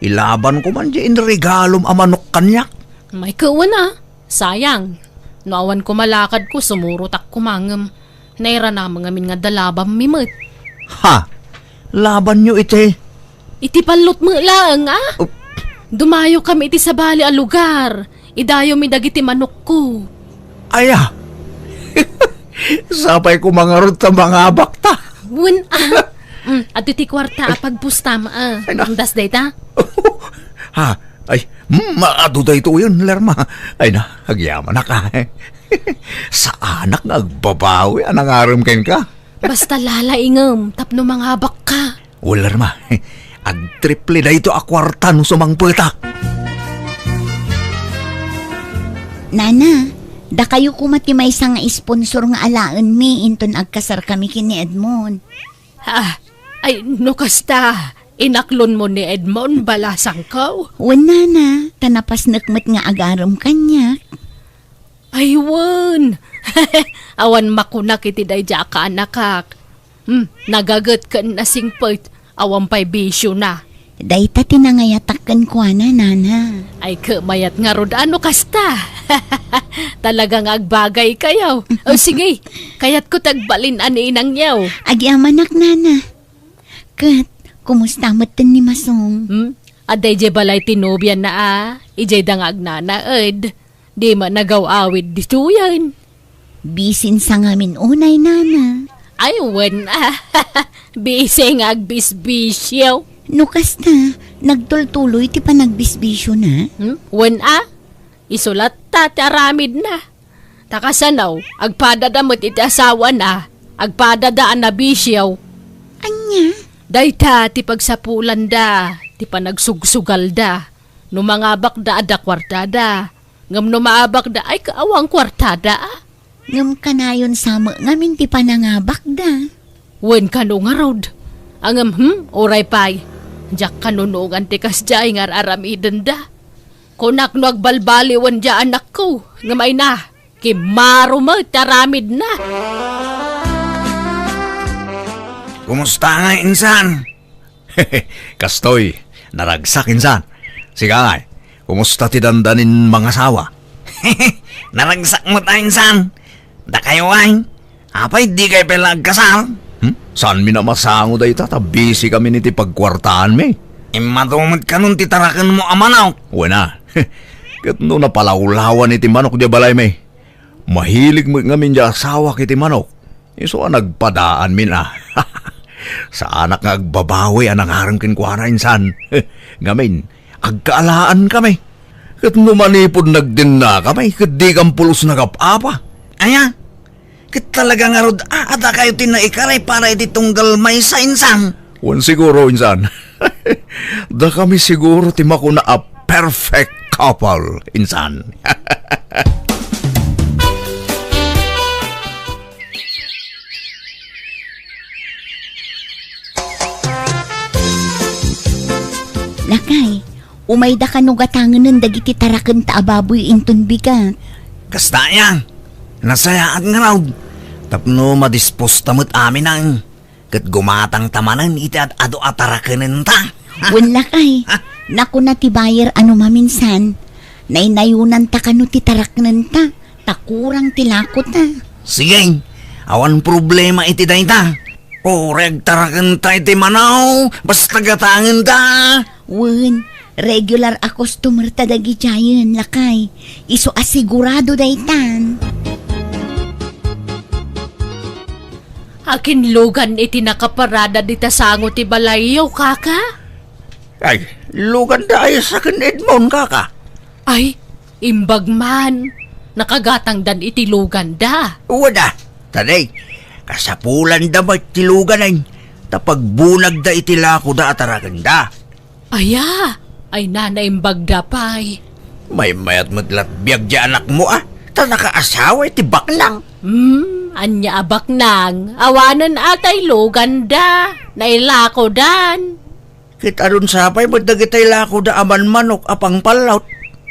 Ilabanko man diay inregalom a manok kaniak. Maikewen a, sayang. No awan koma lakadko, sumurotak koma ngem nairanam ngamin nga adda labammi met. Ha? Labanyo iti? Iti pallot met laeng, a? Oh. Dumayokami iti sabali a lugar. Idayomi dagiti manokko. Aya. Sapay koma ngarud ta mangabakta. Wen, a. Mm, adtoy ti kuarta a pagpustam, a. Ay, na- Andas dayta? Ha? Ay, mm, adu daytoyen, Lerma. Ay na, agyamanak, ah. Saanak nga agbabawi a nangarem kenka. Basta lalaingem tapno mangabakka. Wen, Lerma, agtriple daytoy a kuarta no sumangpetak. Nana, dakayo koma ti maysa nga sponsor nga alaenmi inton agkasarkami ken ni Edmond. Ah, ay, no kasta, inaklonmo ni Edmond, balasangko? Wen, nana, ta napasnek met nga agarem kaniak. Ay, wen. Awan makunak iti daydiay a kaanakak. Hmm, nagaget ken nasingpet, awan pay bisiona. Dayta ti nangayatak kenkuana, nana. Ay, ket mayat ngarud a no kasta. Talaga nga agbagaykayo. O, sige, kayatko ti agbalin a ni inangyo. Agyamanak, nana. Ket, kumusta metten ni Masong? Hmm? Adda idiay balay ti nobiana a, idiayda nga agnanaed. Di met nagaw-awid ditoyen. Bisin sa ngamin unay, nana. Ay, wen, ah. Bisi nga agbisbisio. No kasta, nagtultuloy ti panagbisbisiona? Hmm? Wen, ah. Isu latta ti aramidna. Ta kasano, agpadada met iti asawana, agpadada a nabisio. Ania? Dayta ti pagsapulanda, ti panagsugsugalda. No mangabakda, adda kuartada. Ngem no maabakda, ay, awan kuartada. Ngem kanayon sa met ngamin ti panangabakda. Wen kano ngarud. Ngem, hmm, uray pay. Diak kanunongan ti kasdiay nga ar-aramidenda. Kunak no agbalbaliwen diay anakko, ngem ay na, kimmaro met ti aramidna. Kumusta nga, insan? Kastoy, naragsak, insan. Sika, ay, kumusta ti dandanin mangasawa? Naragsak met, insan. Dakayo, ay, apay, dikay pay la agkasar? Hmm? Saanmi a masango dayta, ta bisikami iti pagkuartaanmi. Immadu met kanon ti tarakenmo a manok. Wen a. Ket no napalawlawan iti manok diay balaymi, mahilig met ngamin diay asawak iti manok. Isu a nagpadaanmin a. Saanak nga agbabawi a nangarem kenkuana, insan. Ngamin, agkaalaankami. Ket no manipud nagdennakami, ket dikam pulos nagap-apa. Aya? Ket talaga ngarud, a, adda kayo ti naikaray para iti tunggal maysa, insan? Wen siguro, insan. Dakami siguro ti makuna a perfect couple, insan. Lakay, umayda kano gatangenen dagiti tarakenta a baboy inton bigat. Kasta aya, nasayaat ngarud. Tapno madisposta met amin a. Ket gumatangta manen iti ad-adu a tarakenenta. Wen lakay, nakuna ti buyer a no maminsan, naynayonanta kano ti taraknenta, ta kurang ti lakota. Sige, awan problema iti dayta. Uray agtarakenta iti manaw, basta gatangenta. Wen, regular a customer ta dagidiayen, lakay. Isu a sigurado daytan. Akin lugan iti nakaparada dita sango ti balayyo, kaka? Ay, lugan da ay sa ken Edmond, kaka. Ay, imbag man. Nakagatangdan iti lugan da. Wada, taday, kasapulan da met ti lugan ay, ta pagbunag da iti lako da atarakenda. Aya, ay nanaimbag da pay. Maymayat met lat biag di anakmo, a, ta nakaasawa iti baknang. Hmm, anya a baknang? Awanen a tay lugan da, nailako dan. Ket adun sapay met dagitay lako da a manmanok a pangpallot.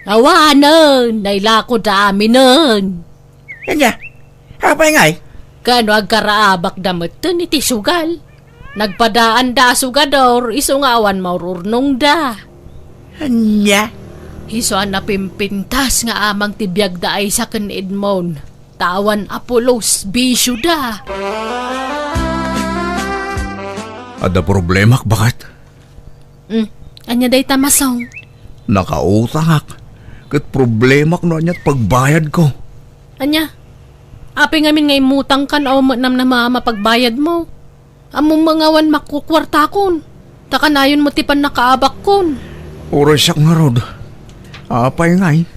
Awanen, nailako da aminen. Anya, apay ngay? Kano agkaraabak da metten iti sugal? Nagpadaan da a sugador, isu nga awan maururnong da. Anya? Isu a napimpintas nga amang ti biag da Aiza ken Edmond. Ta awan a pulos, bisyo da. Adda problemak, baket? Hmm, anya dayta, Masong? Nakautangak. Ket problemak no aniat pagbayadko. Anya? Apay ngamin nga immutangkan a met namnama a mapagbayadmo? Ammom nga awan makukuartakon, ta kanayon met ti pannakaabakkon. Uray siak ngarud. Apay ngay?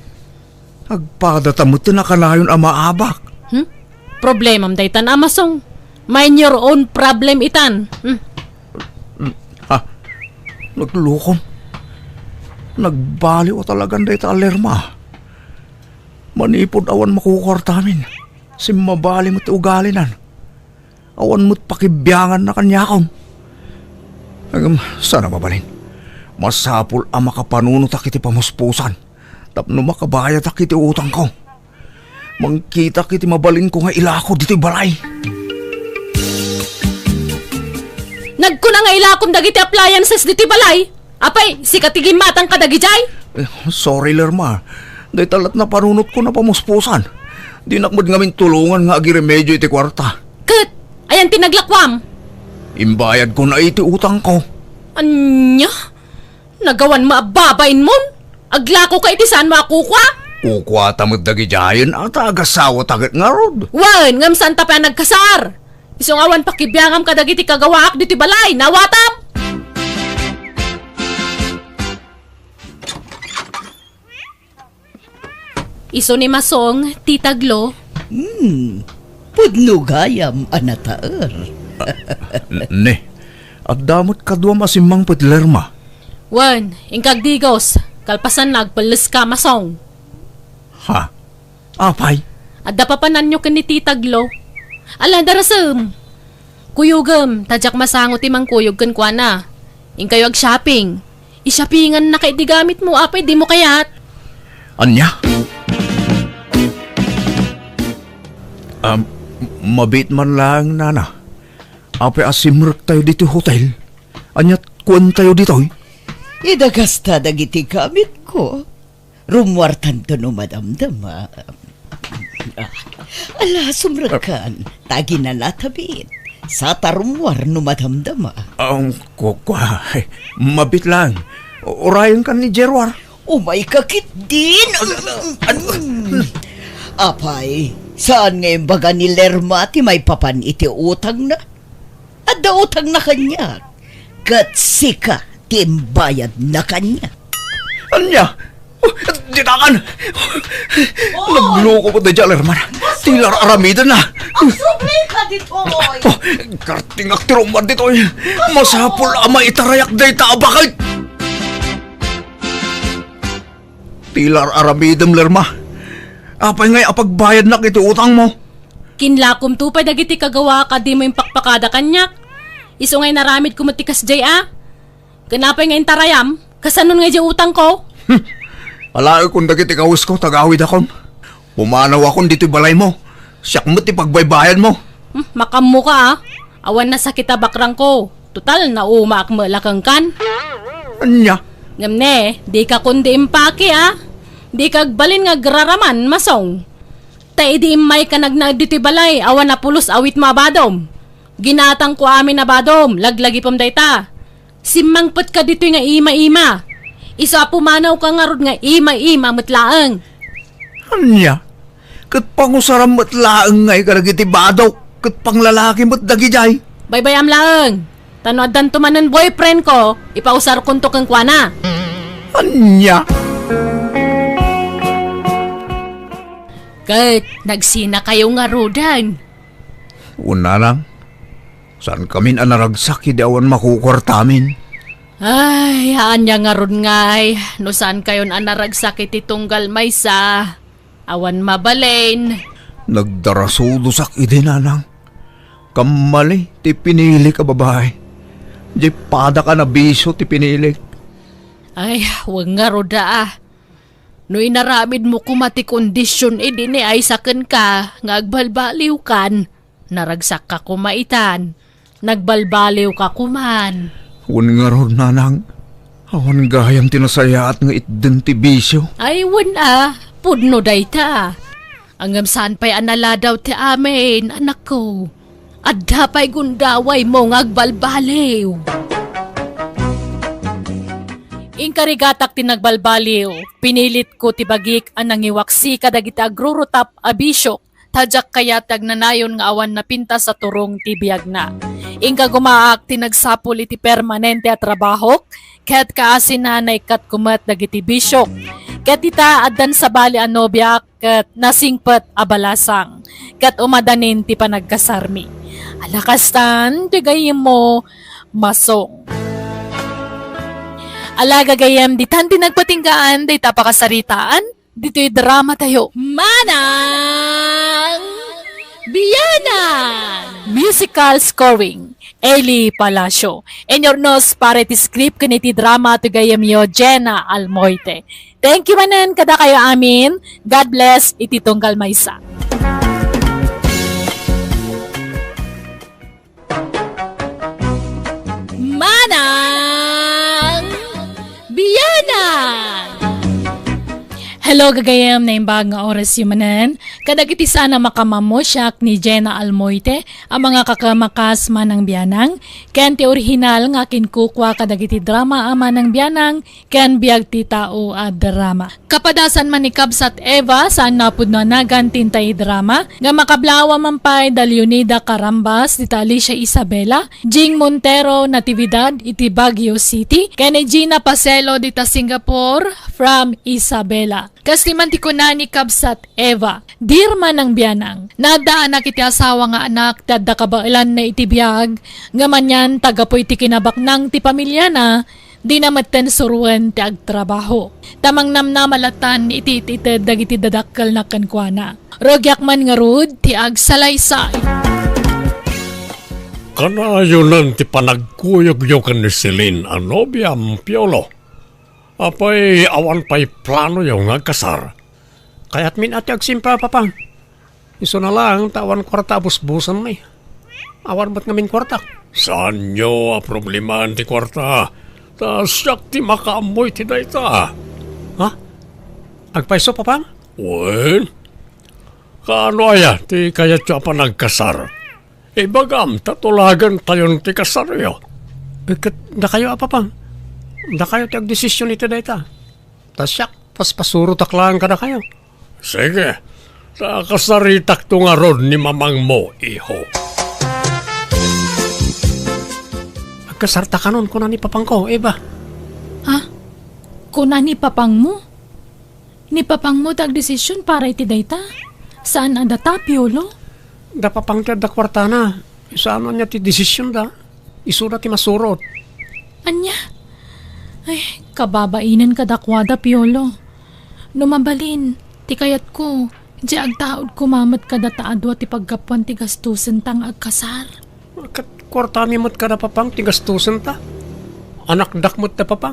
Agpadata met ti nakanayon a maabak. Hmm? Problemam daytan, Masong. Mind your own problem itan. Hmm? Hmm. Ha? Naglukom. Nagbaliw a talagan dayta a Lerma. Manipud awan makukuartamin, simmabali met ti ugalinan. Awan met pakibianganna kaniakon. Ngem, saan a mabalin? Masapul a makapanunotak iti pamuspusan tapno makabayadak iti utangko. Mangkitak iti mabalinko nga ilako ditoy balay. Nagkuna nga ilakom dagiti appliances ditoy balay. Apay, sika ti gimmatang kadagijay? Eh, sorry, Lerma. Dayta la't napanunotko a pamuspusan. Dinak met ngamin tulongan nga agiremedio iti kuarta. Ket, ayan ti naglakuam? Imbayadko na iti utangko. Ania? Nagawan mo a babain mon? Aglako ka iti saan mo a kukua? Kukuata met dagidiayen a ta agasawata ket ngarud. Wen, ngem saan ta pay a nagkasar. Isu nga awan pakibiangam kadagiti kagawaak ditoy balay, nawatam? Isu ni Masong, Tita Glo. Hmm, pudno gayam a nataer. N-, ne, adda met kaduam a simmangpet, Lerma. Wen, inka agdigos, kalpasanna agpelleska, Masong. Ha? Apay? Adda papananyo ken ni Tita Glo. Ala, darasem. Kuyogem, ta diak masango ti mangkuyog kenkuana. Inkayo ag-shopping. I-shoppingannaka iti gamitmo, apay dimo kayat? Ania? Um, mabiit man laeng, nana. Apay a simrektayo ditoy hotel? Ania't kuantayo ditoy? Idagasta dagiti gamitko. Rummuartanto no madamdama. Ah, ala, sumrekkan. Ta aginanatabit. Sata rummuar no madamdama. Ang kukua, mabiit lang. Urayenkan ni Gerwar. Umayka ketdin. Apay, saan nga imbaga ni Lerma ti maipapan iti utangna? Adda utangna kaniak, ket sika ti imbayadna kaniak. Ania? Oh, ditakan! Oh! Nagluko pa daydiay a Lerma. Ti ar-aramidenna. Agsublika ditoy! Oh, kartingak ti rummuar ditoy. Masapul a maitarayak dayta a baket. Ti ar-aramidem, Lerma. Apay ngay a pagbayadnak iti utangmo? Kinlakomto pay dagiti kagawaak a dimo impakpakada kaniak. Isu nga inaramidko met ti kasdiay a. Ken apay nga intarayam? Kasanon nga idiay utangko? Hmm. Alaekon dagiti kawesko, tagawidakon. Pumanawakon ditoy balaymo. Siak met ti pagbaybayadmo. Hmm, makammoka a. Awan nasakit a bakrangko. Total, naumaak met la kenkan. Ania? Ngem ne, dika kundi impaki a. Dika agbalin nga agraraman, Masong. Ta idi immayka nagnaed ditoy balay, awan a pulos awitmo a badom. Ginatangko amin a badom, laglagipem dayta. Simmangpetka ditoy nga ima-ima. Isu a pumanawka ngarud nga ima-ima met laeng. Ania? Ket pangusaram met laeng ngay kadagiti badok, ket panglalaki met dagidiay. Baybay-am laeng. Ta no addanto manen boyfriendko, ipausarkonto kenkuana. Ania? Ket nagsinakayo ngaruden. Wen, nanang, saankamin a naragsak idi awan makukuartamin. Ay, ania ngarud ngay, no saankayon a naragsak iti tunggal maysa, awan mabalin. Nagdarasudosak idi, nanang. Kammali ti pinilik a babai. Diay padak a nabisio ti pinilik. Ay, wen ngarud a. No inaramidmo koma ti kondision idi ni aysa kenka nga agbalbaliwkan, naragsakka koma itan, nagbalbaliwka koman. Wen ngarud, nanang, awan gayam ti nasayaat nga itden ti bisio. Ay, wen a, pudno dayta. Ngem saan pay a naladaw ti amin, anakko. Adda pay gundawaymo nga agbalbaliw. Inkarigatak ti nagbalbaliw. Pinilitko ti bagik a nangiwaksi kadagiti agrurutap a bisiok, ta diak kayat ti agnanayon nga awan napintas a turong ti biagna. Inka gumaak ti nagsapul iti permanente a trabahok, ket kaasina naikkat kumet dagiti bisiok. Ket ita, addan sabali a nobiak, ket nasingpet a balasang, ket umadanin ti panagkasarmi. Ala kastan, ti gayyemmo, masong. Ala gagayyem, ditan ti nagpatinggaan dayta a pakasaritaan, ditoy drama tayo. Manang Bianang! Musical scoring, Eli Palacio. Inurnos para iti script ken iti drama ti gayyemyo, Jenna Almoite. Thank you manen kadakayo amin. God bless iti tunggal maysa. Manang Bianang! Hello, gagayem, naimbag nga oras yu manen. Kadagiti saan a makamammo, siak ni Jenna Almoite, a mangakakamakas Manang Bianang, ken ti orihinal nga akinkukua kadagiti drama a Manang Bianang, ken Biag ti Tao a drama. Kapadasan man ni Kabsat Eva, saan nga pudno a nagan ti intay drama, nga makablaaw man pay da Leonida Carambas, dita Alicia Isabela, Jing Montero Natividad iti Baguio City, ken ni Gina Pacelo dita Singapore, from Isabela. Kas ti man ti kuna ni Kabsat Eva, Dear Manang Bianang, naadda anak iti asawa nga anak ti adda kabaelanna iti biag, ngem anian ta gapu iti kinabaknang ti pamiliana, dina metten suroen ti agtrabaho. Ta mangnamnama lattan iti it-ited dagiti dadakkelna kenkuana. Rugiak man ngarud ti agsalaysay. Kanayonan ti panagkuyogyo ken ni Celine a nobiam, Piolo. Apay, awan pay planoyo nga agkasar? Kayatmin a ti agsimpa, Papang. Isuna laeng ta awan kuarta a busbusenmi. Awan met ngamin kuarta. Saanyo a problemaan ti kuarta? Ta siak ti makaammo iti dayta. Ha? Agpayso, Papang? Wen? Kaano aya ti kayatyo a panagkasar? Ibagam ta tulagentayon ti kasaryo. Eh, ket dakayo a, Papang? Dakayo ti agdesisyon iti dayta. Ta siak, paspasurotak laeng kadakayo. Sige, ta kasaritakto ngarud ni mamangmo, iho. Agkasarta kanon, kuna ni papangko, Eva. Ha? Kuna ni papangmo? Ni papangmo ti agdesisyon para iti dayta? Saan a data, Piolo? Da papang ti adda kuartana. Saan ania ti desisyonda? Isuda ti masurot. Ania? Ay, kababainen kadakuada, Piolo. No mabalin, ti kayatko, di agtaud koma met kadata a dua ti paggapuan ti gastosenta nga agkasar. Ket kuartami met kada papang ti gastosenta. Anakdak met da papang.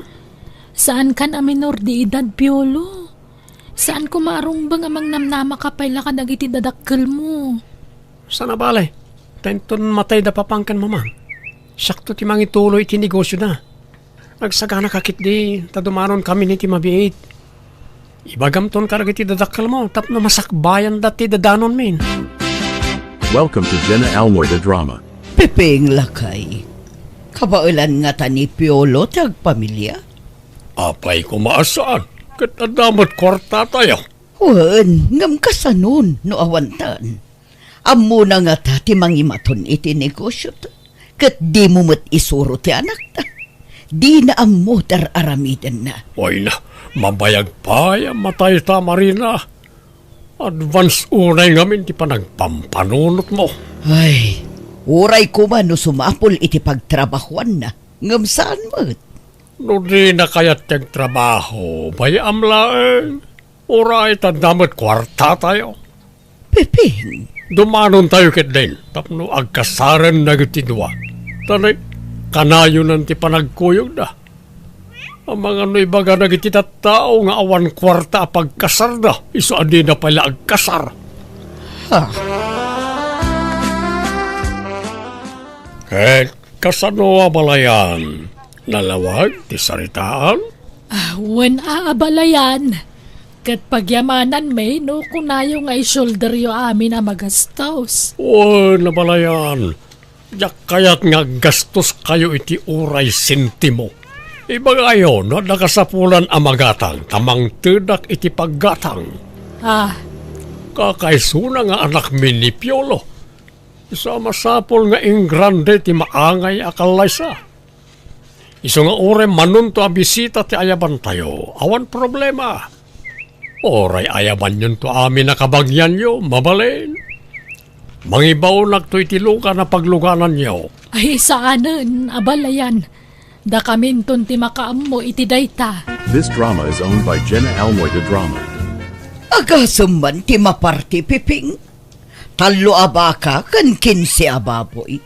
Saankan a minor de edad, Piolo. Saan koma a rungbeng a mangnamnamaka pay la kadagiti dadakkelmo. Saan a bale, ta inton matay da papang ken mamang, siakto ti mangituloy iti negosyoda. Agsaganaka ketdi, ta dumanonkamin iti mabiit. Ibagamton kadagiti dadakkelmo tapno masakbayanda ti dadanonmin. Welcome to Jenna Almoy the Drama. Pepeng, lakay. Kabaelan ngata ni Piolo ti agpamilia? Apay koma a saan, ket adda met kuartatayo. Wen, ngem kasanon no awantan? Ammona ngata ti mangimaton iti negosiota, ket dimo met isuro ti anakta. Dina ammo ti ar-aramidenna. Ay na, mabayag pay a matayta, Marina. Advance unay ngamin ti panagpampanunotmo. Ay, uray koma no sumapul iti pagtrabahuanna, ngem saan met. No dina kayat ti agtrabaho, bay-am laeng. Uray ta adda met kuartatayo. Pepeng. Dumanontayo ketdin tapno agkasaren dagiti dua. Ta kanayonan ti panagkuyogda. Amangan no ibagana dagiti tattao nga awan kuarta a pagkasarda, isu a dida pay la agkasar. Ha? Ket kasano a balayan? Nalawag ti saritaan? Ah, wen a, abalayan. Ket pagyamananmi no kunayo nga i-shoulderyo amin a magastos. Wen, abalayan. Diak kayat nga aggastoskayo iti uray sentimo. Ibagayo no adda kasapulan a magatang ta mangtedak iti paggatang. Ah. Kakaisuna nga anakmi ni Piolo. Isu a masapul nga ingrande ti maangay a kallaysa. Isu nga uray manunto a bisita ti ayabantayo, awan problema. Uray ayabanyonto amin a kabagianyo, mabalin. Mangibaonakto iti lugan a paglugananyo. Ay, saanen, abalayan. Dakaminton ti makaammo iti dayta. This drama is owned by Jenna Almoy de Drama. Agasem man ti maparti, Piping. Tallo a baka ken kinse a baboy.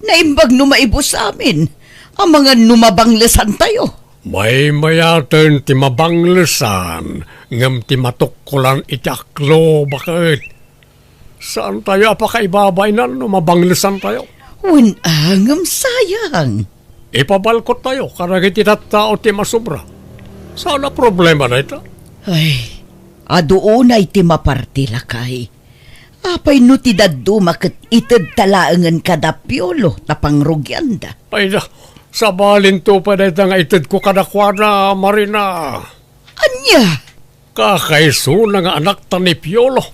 Naimbag no maibus amin, amangan no mabanglesantayo. Maymayaten ti mabanglesan, ngem ti matukkolan iti aklo, baket. Saantayo a pakaibabainan no mabanglesantayo. Wen a, ngem sayang. Ipabalkottayo kadagiti tattao ti masobra. Saan a problema dayta. Ay, adu unay ti maparti, lakay. Apay no ti dadduma ket itedta laengen kada Piolo ta pangrugianda? Ay da, sabalinto pay dayta nga itedko kadakuada, Marina. Ania? Kakaisuna nga anakta ni Piolo,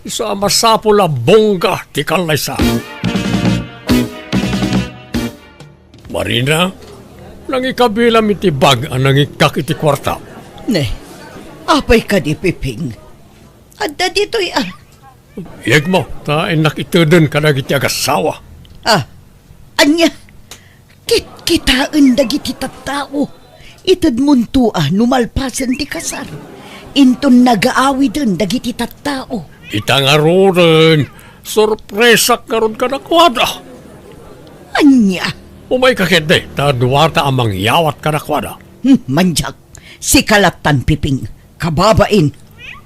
isu a masapul a bongga ti kallaysa. Marina, nangikabilam iti bag a nangikkak iti kuarta. Ne, apay kadi, Piping? Adda ditoy a. Yegmo, ta innak iteden kadagiti agassawa. Ah, ania? Kitkitaen dagiti tattao. Itedmonto a no malpasen ti kasar. Inton nagaawiden dagiti tattao. Ita ngaruden, sorpresak ngarud kadakuada. Ania? Umayka ketdi, ta duata a mangyawat kadakuada. Hmm, mandiak. Sika lattan, Piping. Kababain.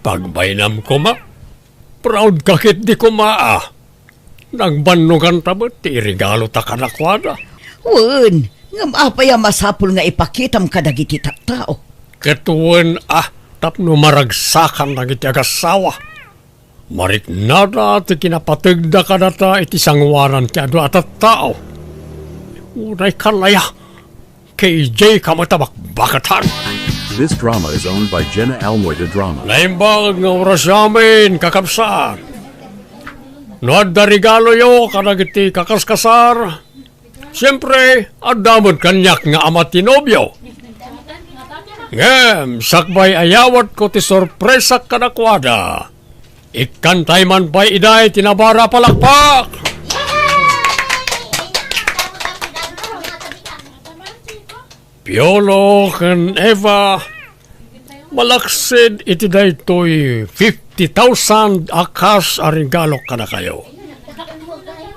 Pagbainam koma. Proud ka ketdi koma, a. Nagbannoganta met ti iregalota kadakuada. Wen, ngem apay a masapul nga ipakitam kadagiti tattao? Ket wen, a, tapno maragsakan dagiti agassawa. Mariknada ti kinapategda kadata iti sangoanan ti adu a tattao. Unay kalaya, K J ka met a bakbakatan. This drama is owned by Jenna Almoy de Drama. Naimbag nga oras amin, kakabsat. No adda regaloyo kadagiti kakaskasar, siempre, adda met kaniak nga ama ti nobio. Ngem, sakbay a yawatko ti sorpresak kadakuada. Ikkantay man pay iday ti nabara palakpak! Piolo ken Eva, malaksid iti daytoy fifty thousand a cash a regalo kadakayo.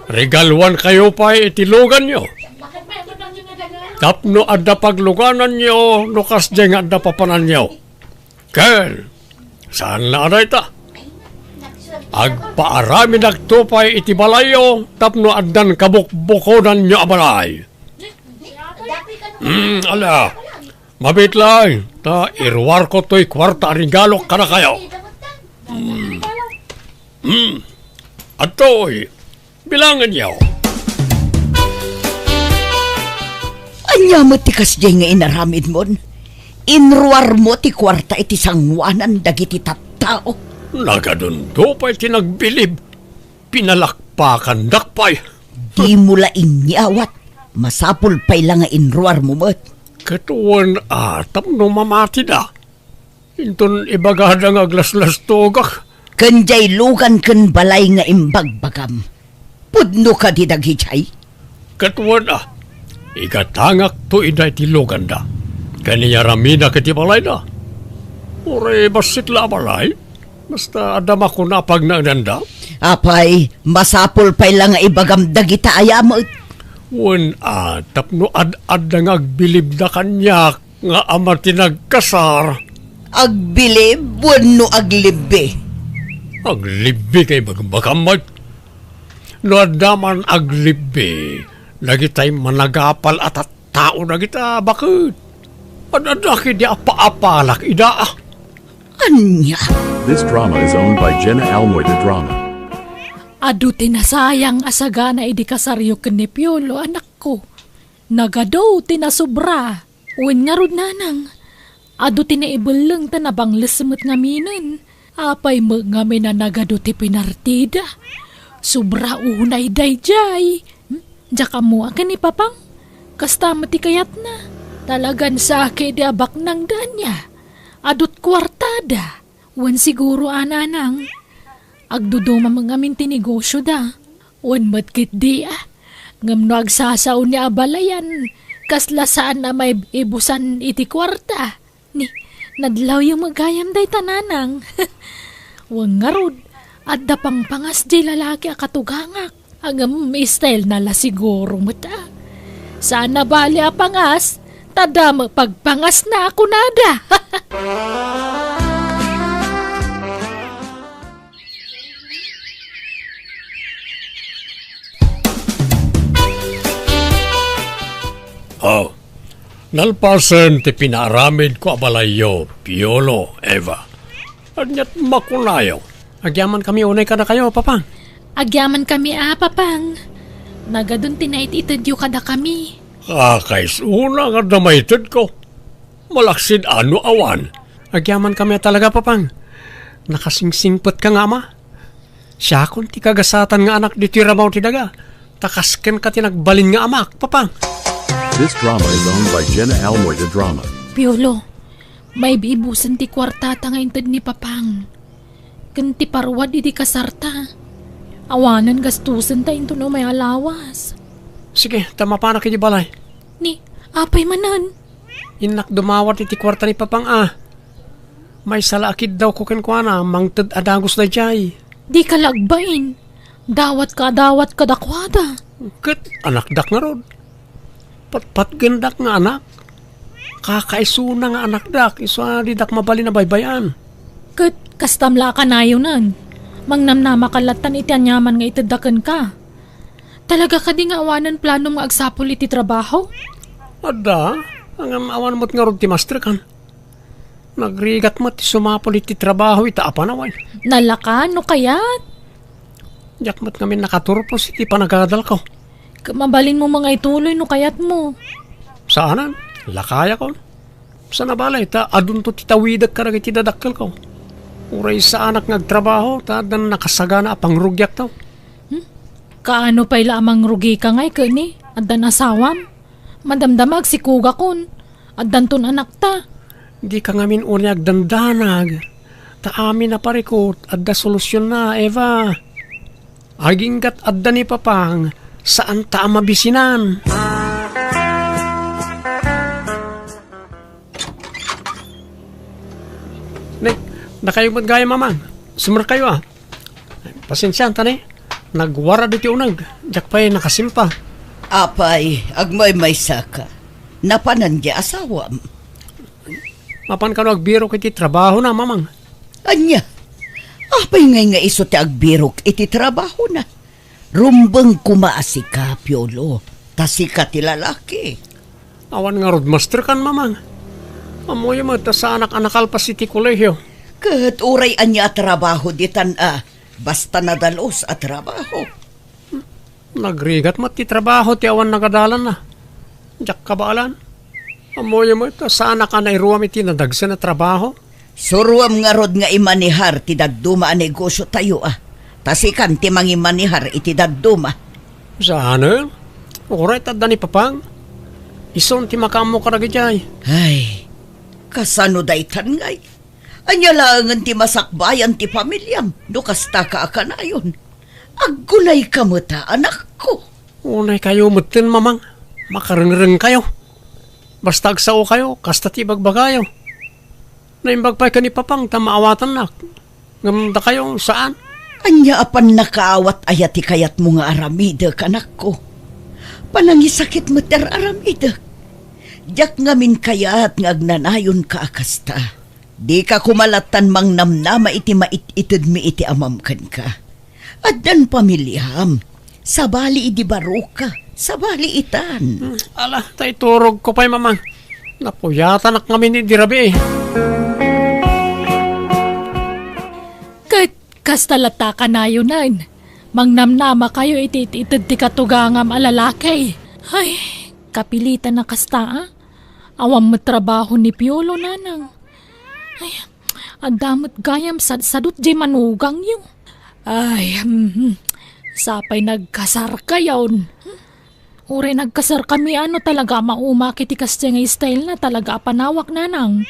Regaluankayo pay iti luganyo. Tapno adda paglugananyo no kasdiay nga adda papananyo. Ken, saan la a dayta. Agpaaramidakto pay iti balayyo tapno addan kabukbukodanyo a balay. Hmm, ala, mabiit laeng, ta iruarko toy kuarta a regalo kadakayo. Hmm. Hmm. Adtoy, bilangenyo. Ania met ti kasdiay nga inaramidmon? Inruarmo ti kuarta iti sangoanan dagiti tattao. Nagadundo pay ti nagbilib. Pinalakpakandak pay. Dimo la inyawat. Masapul pay la nga inruarmo met. Ket wen a, tapno mamatida. Inton ibagada nga aglaslastogak. Ken diay lugan ken balay nga imbagbagam, pudno kadi dagidiay? Ket wen a, igatangakto ida iti luganda, ken iyaramidak iti balayda. Uray bassit la a balay, basta adda makuna a pagnaedanda. Apay, masapul pay la nga ibagam dagita aya met. Wen a, tapno ad-adda nga agbilibda kaniak, nga ama ti nagkasar. Agbilib wenno aglibbi? Aglibbi kay bagbagam met. No adda man aglibbi, dagitay managapal a tattao dagita baket. Ad-adda kidi a paapalak ida. Ania? This drama is owned by Jenna Almoy de Drama. Adu ti nasayang a sagana idi kasaryo ken ni Piolo, anakko. Nagadu ti nasobra. Wen ngarud, nanang, adu ti naibelleng ta nabangles met ngaminen. Apay met ngamin a nagadu ti pinartida? Sobra unay daydiay. Hmm? Diak ammo a ken ni Papang. Kasta met ti kayatna. Talagan saki di abaknang danya. Adut kuartada. Wen siguro a nanang. Agduduma met ngamin ti negosyoda. Wen met ketdi a. Ngem no agsasao ni a balayan, kasla saan a maibusan iti kuarta. Ni, nadlawyo met gayam dayta nanang. Wen ngarud, adda pangpangas diay lalaki a katugangak. Ngem style na la siguro met a. Saan a bali a pangas, ta damo pagpangas na a kunada. Oh, nalpasen ti pinaaramidko a balayyo, Piolo, Eva. Aniat makunayo? Agyamankami unay kadakayo, Papang. Agyamankami a, Papang. Nagadun ti naititedyo kadakami. Kakaisuna nga adda maitedko. Malaksid ano awan? Agyamankami a talaga, Papang. Nakasingsingpetka nga ama. Siakon ti kagasatan nga anak ditoy rabaw ti daga. Ta kas kenka ti nagbalin nga amak, Papang. This drama is owned by Jenna Almoy de Drama. Piolo, maibibusen ti kuartata nga inted ni Papang. Ken ti parwad iti kasarta. Awanen gastosenta inton umay a lawas. Sige, ta mapanak iti balay. Ni, apay manen? Innak dumawat iti kuarta ni Papang a. Maysa la a kiddawko kenkuana, mangted a dagus daydiay. Dika la agbain. Dawatka a dawat kadakuada. Ket anakdak ngarud. Patpatgendak nga anak. Kakaisuna nga anakdak, isu a didak mabalin a baybay-an. Ket kastam la a kanayonen. Mangnamnamaka lattan iti aniaman nga itedda kenka. Talaga kadi nga awanen planom nga agsapul iti trabaho? Adda, ngem awan met ngarud ti masterkan. Nagrigat met ti sumapul iti trabaho ita a panawen. Nalaka no kayat? Diak met ngamin nakaturpos iti panagadalko. Ket mabalinmo nga ituloy no kayatmo. Saanen, lakayakon. Saan a bale, ta adunto ti tawidek kadagiti dadakkelko. Uray saanak nga agtrabaho, ta addan nakasagana a pangrugiakto. Hmm? Kaano pay la a mangrugika ngay ket ni? Addan asawam? Madamdama agsikugakon. Addanton anakta. Dika ngamin unay agdandanag. Ta amin a parikut, adda solusionna, Eva. Aginggat adda ni Papang, saanta a mabisinan. Nek, dakayo met gayam, Mamang. Sumrekayo a. Pasensianta ni. Nagwarad iti uneg. Diak pay nakasimpa. Apay, agmaymaysaka. Napanan di asawam. Mapan kano agbirok iti trabahona, Mamang. Ania? Apay ngay nga isu ti agbirok iti trabahona? Rumbeng koma a sika, Piolo, ta sika ti lalaki. Awan ngarud masterkan, Mamang. Ammoyo met ta saanak a nakalpas iti kolehio. Ket uray ania a trabaho ditan a, basta nadalus a trabaho. Nagrigat met ti trabaho ti awan nagadalanna. Diak kabaelan. Ammoyo met ta saanak a nairuam iti nadagsen a trabaho. Suroam ngarud nga imanehar ti dadduma a negosyotayo a. Ta sikan ti mangimanehar iti dadduma. Saanen? Uray ta adda ni Papang. Isun ti makaammo kadagiti ay. Ay, kasano daytan ngay? Ania laengen ti masakbayan ti familiam no kastaka a kanayon? Aggunayka met a, anakko. Unaykayo metten, Mamang. Makarengrengkayo. Basta agsaokayo, kasta ti ibagbagayo. Naimbag pay ken ni Papang ta maawatannak. Ngem dakayo, saan. Ania a pannakaawat aya ti kayatmo nga aramidek, anakko? Panangisakit met ti ar-aramidek. Diak ngamin kayat nga agnanayonka a kasta. Dika koma lattan mangnamnama iti mait-itedmi iti amam kenka. Addan pamiliam. Sabali idi baroka. Sabali itan. Hmm, ala, ta iturogko pay, Mamang. Napuyatanak ngamin idi rabii. Ket kasta latta a kanayonen. Mangnamnamakayo iti it-ited ti katugangam a lalaki. Ay, kapilitan a kasta, a? Awan met trabaho ni Piolo, nanang. Ay, adda met gayam sadsadot diay manugangyo. Ay, mhm. Sapay nagkasarkayon. Uray nagkasarkami, ano talaga a maumak iti kasdiay nga style na talaga a panawak, nanang.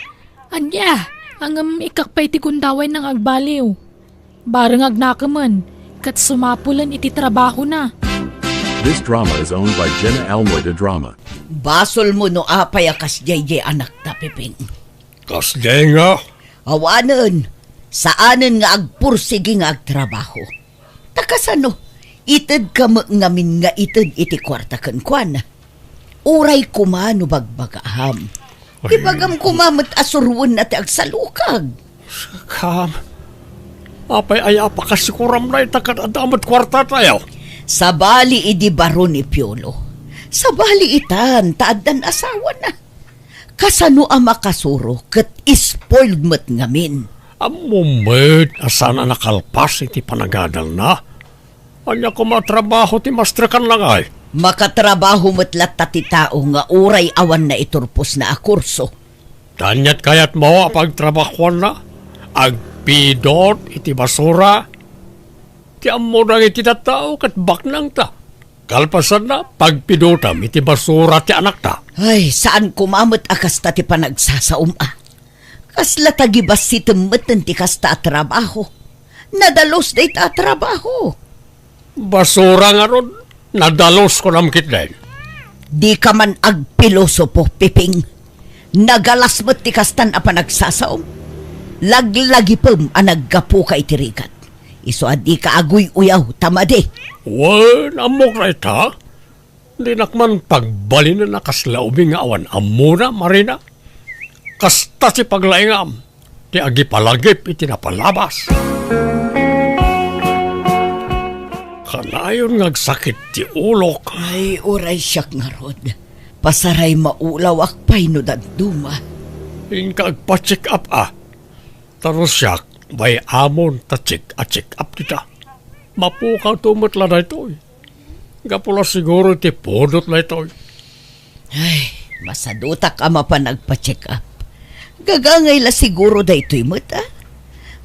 Ania, ngem ikkak pay ti gundaway nang agbaliw. Bareng agnakemen, ket sumapulen iti trabahona. This drama is owned by Jenna Almoy de Drama. Basolmo no apay a kasdiay diay anakta, Piping. Kasdiay nga? Awanen, saanen nga agpursigi nga agtrabaho. Ta kasano, itedka met ngamin nga ited iti kuarta kenkuana? Uray koma no bagbagaam. Ay. Ibagam koma met a suroenna ti agsalukag. Sakam, apay aya a pakasikuram dayta ket adda met kuartatayo? Sabali idi baro ni Piolo. Sabali itan ta addan asawana. Kasano a makasuro ket spoiled met ngamin? Ammom met a saan a nakalpas iti panagadalna. Ania koma a trabaho ti maestrekanna ngay? Makatrabaho met latta ti tao nga uray awan naiturposna a kurso. Ania ti kayatmo a pagtrabahoanna? Agpidot iti basura? Ti ammo dagiti tattao ket baknangta. Kalpasanna, pagpidotam iti basura ti anakta. Ay, saan koma met a kasta ti panagsasaom a. Kasla tagibassitem metten ti kasta a trabaho. Nadalus dayta a trabaho. Basura ngarud, nadalus kunam ketdin. Dika man agpilosopo, Piping. Nagalas met ti kastan a panagsasaom. Laglagipem a naggapuka iti rigat. Isu a dika aguy-uyaw ta madi. Wen, ammok dayta. Dinak man pagbalinen a kasla ubing nga awan ammona, Marina. Kasta ti paglaingam ti agipalagip iti napalabas. Kanayon nga agsakit ti ulok. Ay, uray siak ngarud. Pasaray maulawak pay no dadduma. Inka agpa-check up a. Ta no siak, bay-amon ta check a check up dita. Mapukawto met la daytoy. Gapu la siguro iti pudot daytoy. Ay, masadutak a mapan agpa-check up. Gagangay la siguro daytoy met, a?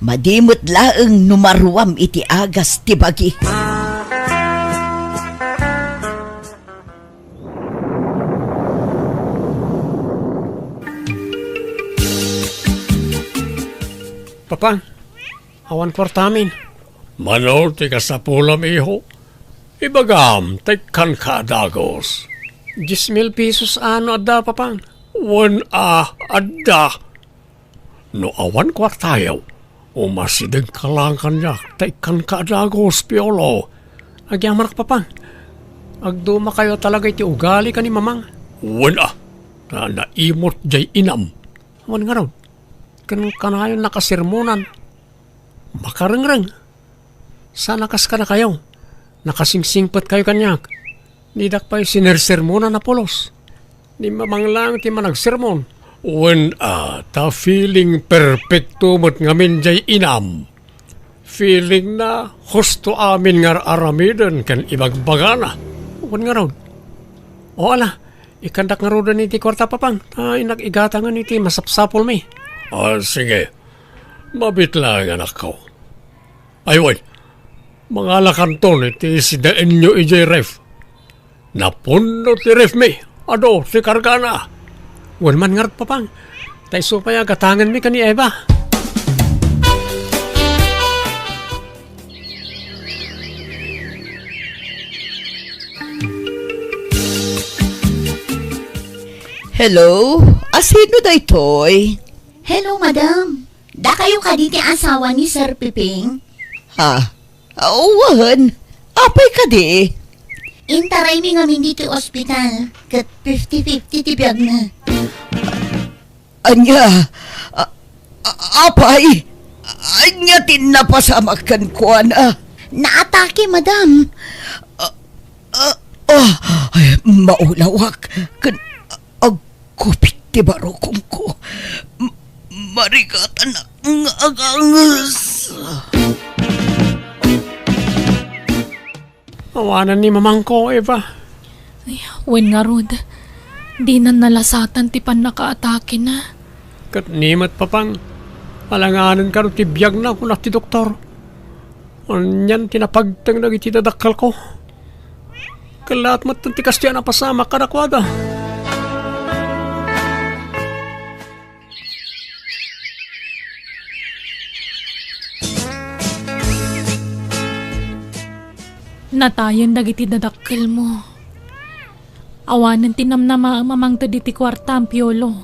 Madi met laeng no maruam iti agas ti bagi. Papa, awan kuartamin. Mano ti kasapulam, iho? Ibagam, ta ikkanka a dagus. Dies mil pesos a no adda, Papa. Wen a, adda. No awan kuartayo, umasidegka laeng kaniak, ta ikkanka a dagus, Piolo. Agyamanak, Papa. Agdumakayo talaga iti ugali ken ni Mamang. Wen a, ta naimot jay inam. Awan ngarud, ken kanayon nakasermonan. Makarengreng. Saan a kas kadakayo, nakasingsingpetkayo kaniak. Didak pay sinersermonan a pulos. Ni Mamang laeng ti managsermon. Wen a, ta feeling perfecto met ngamin jay inam. Feeling na husto amin nga ar-aramiden ken ibagbagana. Wen ngarud. O ala, ikkandak ngaruden iti kuarta, Papang, ta innak igatangen iti masapsapulmi. Ah, sige. Mabit laeng, anakko. Ay, wen, mangalakanton iti sidaenyo idiay ref. Napunno ti refmi. Adu ti kargana. Wen man ngarud, Papang. Ta isu pay a gatangenmi ken ni Eva. Hello? A sino daytoy? Hello, madam. Dakayo kadi ti asawa ni Sir Piping? Ha? Awan. Apay kadi? Intaraymi ngamin ditoy ospital, ket fifty fifty ti biagna. Ania? A-, a-, apay? Ania ti napasamak kenkuana? Naatake, madam. A-, a-, a-, ay, maulawak. Ken Agkupit ti barukongko. M-, marigatan nga aganges. Awanan ni mamangko, Eva. Ay, wen ngarud, dinan nalasatan ti pannakaatakena. Ket ni met, Papang, alanganen kano ti biagna, kuna ti doktor. Anian ti napagteng dagiti dadakkelko? Kellaat met ti kastoy a napasamak kadakuada. Natayen dagiti dadakkelmo. Awanen ti namnamaem a mangted iti kuartam, Piolo.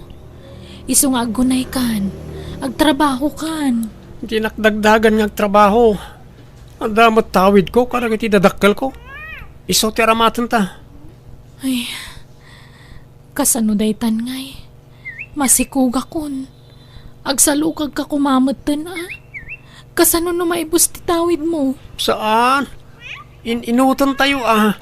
Isu nga aggunaykan, agtrabahokan. Dinak dagdagan nga agtrabaho. Adda met tawidko kadagiti dadakkelko. Isu ti aramatenta. Ay, kasano daytan ngay? Masikugakon. Agsalukagka koma metten a. Kasano no maibus ti tawidmo? Saan? In-inutentayo a.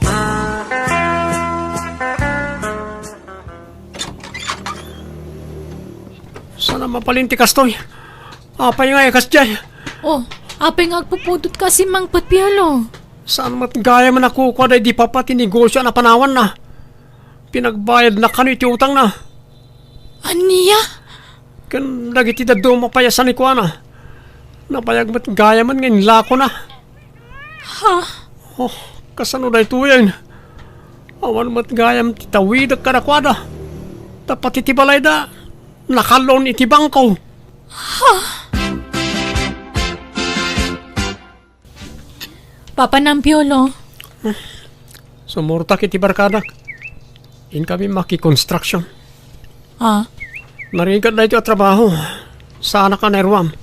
Saan a mabalin ti kastoy? Apay nga ikas jay? Oh, apay nga agpupudot ka asin mangpet, Piolo? Saan met gayam a kukua daydi papa ti negosyo a napanawanna? Pinagbayadna kano iti utangna. Ania? Ken dagiti dadduma pay a sanikuana. Nabayag met gayamen nga inlakona. Ha? Oh, kasano daytoyen? Awan met gayam ti tawidek kadakuada. Ta pati ti balayda, nakal-on iti bangko. Ha? Papanam, Piolo? Sumurtak iti barkadak. Inkami makikonstruction. Ah? Narigat daytoy a trabaho. Saanak a nairuam.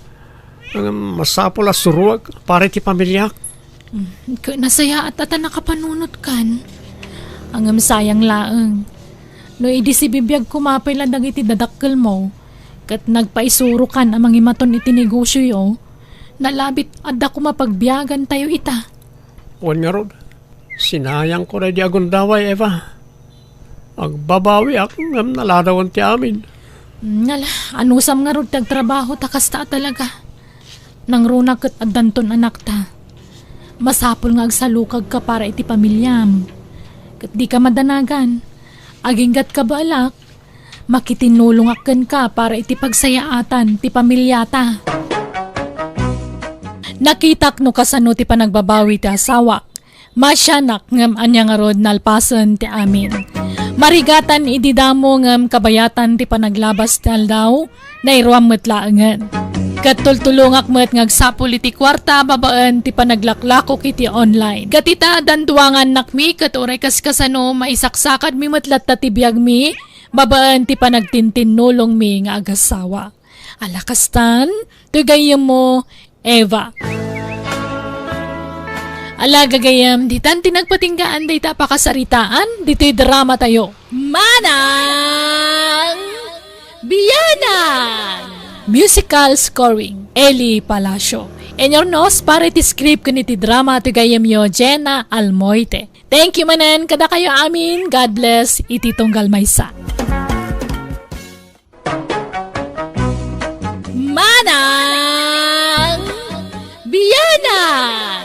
Ngem masapul a suruek para iti pamiliak. Mm, ket nasayaat a ta nakapanunotkan. Ngem sayang laeng. No idi sibibiag koma pay la dagiti dadakkelmo, ket nagpaisurokan a mangimaton iti negosioyo, nalabit adda koma pagbiagantayo ita. Wen ngarud, sinayangko daydi agundaway, Eva. Agbabawiak ngem naladawen ti amin. Ngala, anusam ngarud ti agtrabaho ta kasta a talaga. Nangruna ket addanton anakta. Masapul nga agsalukagka para iti pamiliam. Ket dika madanagan. Aginggatka baalak, makitinnulongak kenka para iti pagsayaatan ti pamiliata. Nakitak no kasano ti panagbabawi ti asawak. Masianak ngem ania ngarud nalpasen ti amin. Marigatan idi damo ngem kabayatan ti panaglabas ti aldaw, nairuam met laengen. Ket tultulongak met nga agsapul iti kuarta babaen ti panaglaklakok iti online. Ket ita, danduangannakmi ket uray kaskasano maisaksakadmi met latta ti biagmi babaen ti panagtintinnulongmi nga agasawa. Ala kastan, ti gayyemmo, Eva. Ala gagayyem, ditan ti nagpatinggaan dayta a pakasaritaan ditoy dramatayo. Manang Bianang! Musical scoring, Eli Palacio. Inurnos para iti script ken iti drama ti gayyemyo, Jenna Almoite. Thank you manen kadakayo amin. God bless iti tunggal maysa. Manang Bianang!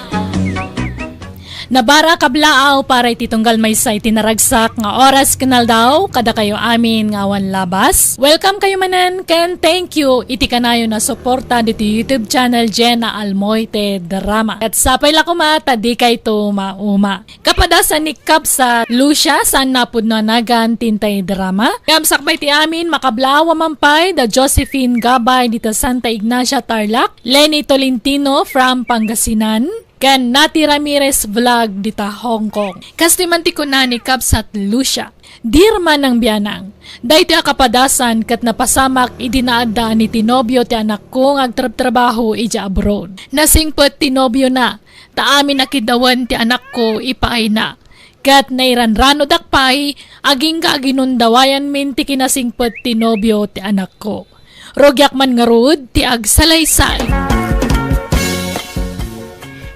Nabara kablaaw para iti tunggal maysa iti naragsak nga oras ken aldaw kadakayo amin nga awan labas. Welcome kayo manen ken thank you iti kanayon a suporta ditoy YouTube channel Jenna Almoite Drama. Ket sapay la koma ta dikayto mauma. Kapadasan ni Kabsat Lucia, saan a pudno a nagan ti intay drama. Ngem sakbay ti amin, makablaaw a mampay da Josephine Gabay dita Santa Ignacia, Tarlac, Lenny Tolentino from Pangasinan, ken Nati Ramirez Vlog dita Hong Kong. Kastoy man ti kuna ni Kabsat Lucia, "Dear Manang Bianang, daytoy a kapadasan ket napasamak idi naadda ni ti nobio ti anakko nga agtrabtrabaho idiay abroad. Nasingpet ti nobiona, ta amin a kiddawen ti anakko ipaayna. Ket nairanranodak pay, agingga a ginundawayanmin ti kinasingpet ti nobio ti anakko. Rugiak man ngarud ti agsalaysay."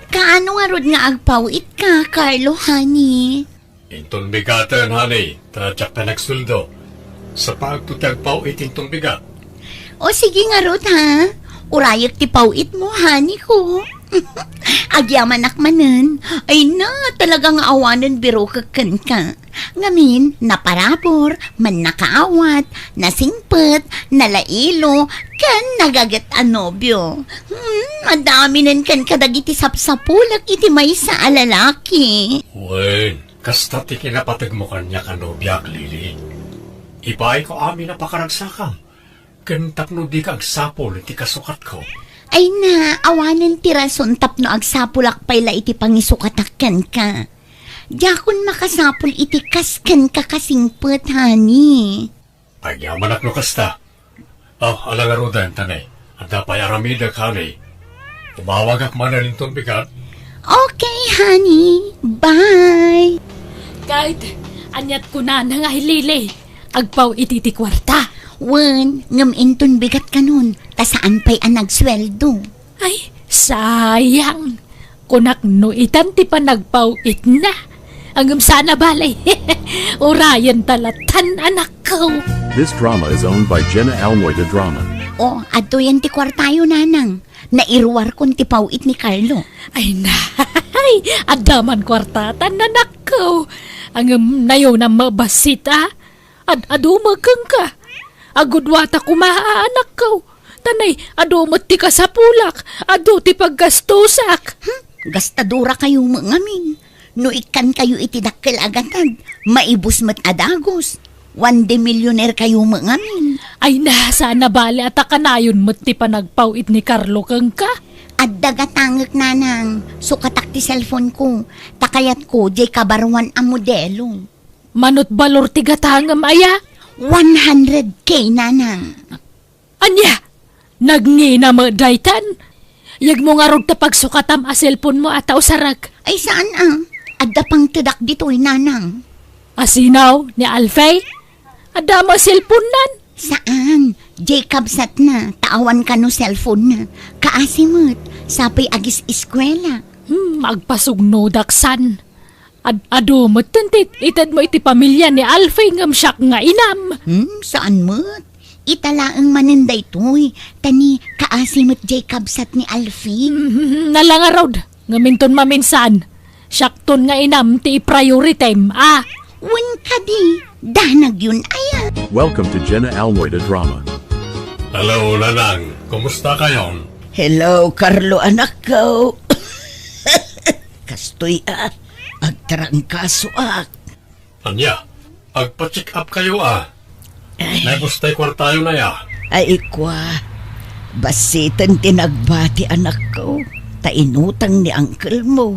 Kaano ngarud nga agpaw-itka, Carlo, honey? Inton bigaten, honey, ta diak pay nagsueldo. Sapaagto ti agpaw-it inton bigat. O, sige ngarud, ha? Urayek ti paw-itmo, honey ko. Agyamanak manen. Ay na, talaga nga awanen birokek kenka. Ngamin, naparabur, mannakaawat, nasingpet, nalailo, ken nagaget a nobio. Hmm, Adda aminen kenka dagiti sapsapulek iti maysa a lalaki. Wen, kasta ti kinapategmo kaniak a nobiak, Lily. Ibaonko amin a pakaragsakam, ken tapno dika agsapul iti kasukatko. Ay na, awanen ti rason tapno agsapulak pay la iti pangisukatak kenka. Diakon makasapul iti kas kenka kasingpet, honey. Agyamanak no kasta. Oh, ala ngaruden, tanay. Adda pay aramidek, honey. Umawagak manen inton bigat. Okay, honey. Bye. Kahit aniat kunana nga hi Lily, agpaw-it iti kuarta. Wen, ngem inton bigat kanon, ta saan pay a nagsueldo. Ay, sayang. Kunak no itan ti panagpaw-itna. Ngem saan a bale. Urayen ta latan, anakko. This drama is owned by Jenna Almoy de Drama. Oh, adtoyen ti kuartayo, nanang. Nairuarkon ti paw-it ni Carlo. Ay, nay, adda man kuartatan, anakko. Ngem nayon a mabassit, a. Ad-adu met kenka. Agudua ta koma, anakko. Tanay, adu met ti kasapulak, adu ti paggastusak. Hmm, gastadorakayo met ngamin. No ikkankayo iti dakkel a gatad, maibus met a dagus. One day millionaire kayo met ngamin. Ay na, saan a bale a ta kanayon met ti panagpaw-it ni Carlo kenka. Adda gatangek, nanang, sukatak ti cellphone ko. Ta kayatko, diay kabaruan a modelo. Manut balor ti gatangem aya? One hundred K, nanang. Ania? Nagngina met daytan? Yegmo ngarud ta pagsukatam a cellphone mo a ta usarek. Ay, saan a. Adda pangtedak ditoy, nanang. Asino? Ni Alfie? Adda met cellphone nan? Saan. Diay kabsatna, ta awan kano cellphone na. Kaasi met, sapay agis-eskuela. Hmm, agpasugnodak san. Ad-adu metten ti itedmo iti pamilya ni Alfie ngem siak nga inam. Hmm, saan met? Ita laeng manen daytoy, ta ni kaasi met diay kabsat ni Alfie. Hmm, ala ngarud, ngem inton maminsan, siakton nga inam ti i-priority-m, a. Wen kadi, danagyon aya. Welcome to Jenna Almoy de Drama. Hello, Nanang. Kumusta kayon? Hello, Carlo, anakko. Kastoy a, agtarangkasoak. Ania, agpa-check up kayo a? Ay. Naibus tay kuartayo na ya? Ay, kwa. Bassiten ti nagbati, anakko. Ta inutang ni uncle mo.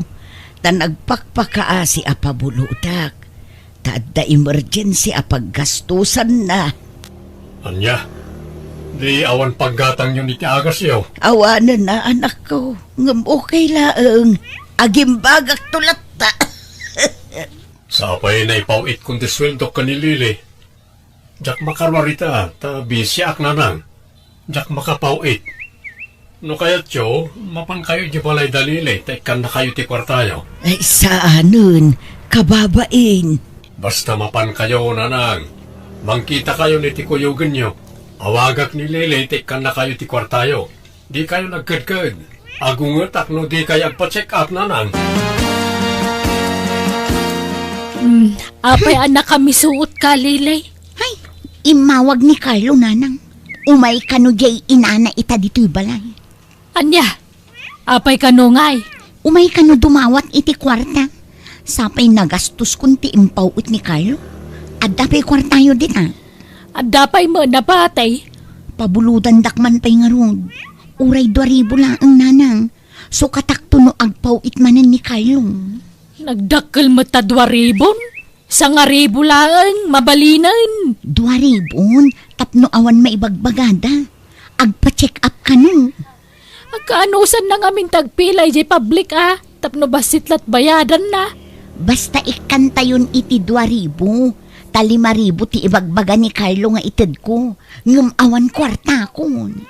Ta nagpakpakaasi a pabulodak. Ta adda emergency a paggastusanna. Ania? Di awan paggatangyon iti agasyo? Awanen a, anakko. Ngem okay laeng. Agimbagakto latta. Sapay naipaw-itkon ti sueldok ken ni Lily. Diak makaruar ita, ta bisiak, Nanang. Diak makapaw-it. No kayatyo, mapankayo idiay balay da Lily, ta ikkannakayo ti kuartayo. Ay, saanen, kababain. Basta mapankayo, Nanang. Mangkitakayon iti kuyogenyo. Awagak ni Lily, ta ikkannakayo ti kuartayo. Dikayon agkedked. Agungetak no dikay agpa-check up, Nanang. Hmm, apay a nakamisuot ka, Lily? Hay, immawag ni Carlo, Nanang. Umay kano diay inana ita ditoy balay. Ania? Apay kano ngay? Umay kano dumawat iti kuarta. Sapay nagastoskon ti impaw-it ni Carlo. Adda pay kuartayo dita. Adda pay met napatay. Pabulodandak man pay ngarud. Uray dua ribu laeng, Nanang. Sukatakto no agpaw-it manen ni Carlo. Nagdakkel met ta dua ribun? Sangaribu laeng, mabalinen. Dua ribun, tapno awan maibagbagada. Agpa-check up kano. Agkaanusanna ngamin ti agpila idiay public a, tapno bassit la't bayadanna. Basta ikkantayon iti dua ribu, ta lima ribu ti ibagbaga ni Carlo nga itedko, ngem awan kuartakon.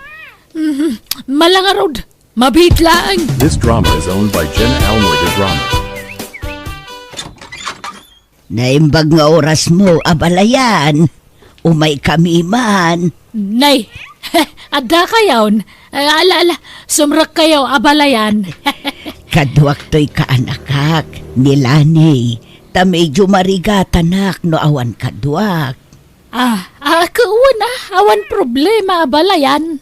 Mhm. Malangarud, mabiit laeng. This drama is owned by Jen Almoy de Drama. Naimbag nga orasmo, abalayan. Umaykami man. Nay, adda kayon. Ala, ala, sumrekkayo, abalayan. Kaduaktoy kaanakak, ni Lani. Ta medyo marigatanak no awan kaduak. Ah, ah, kawan, ah, awan problema, abalayan.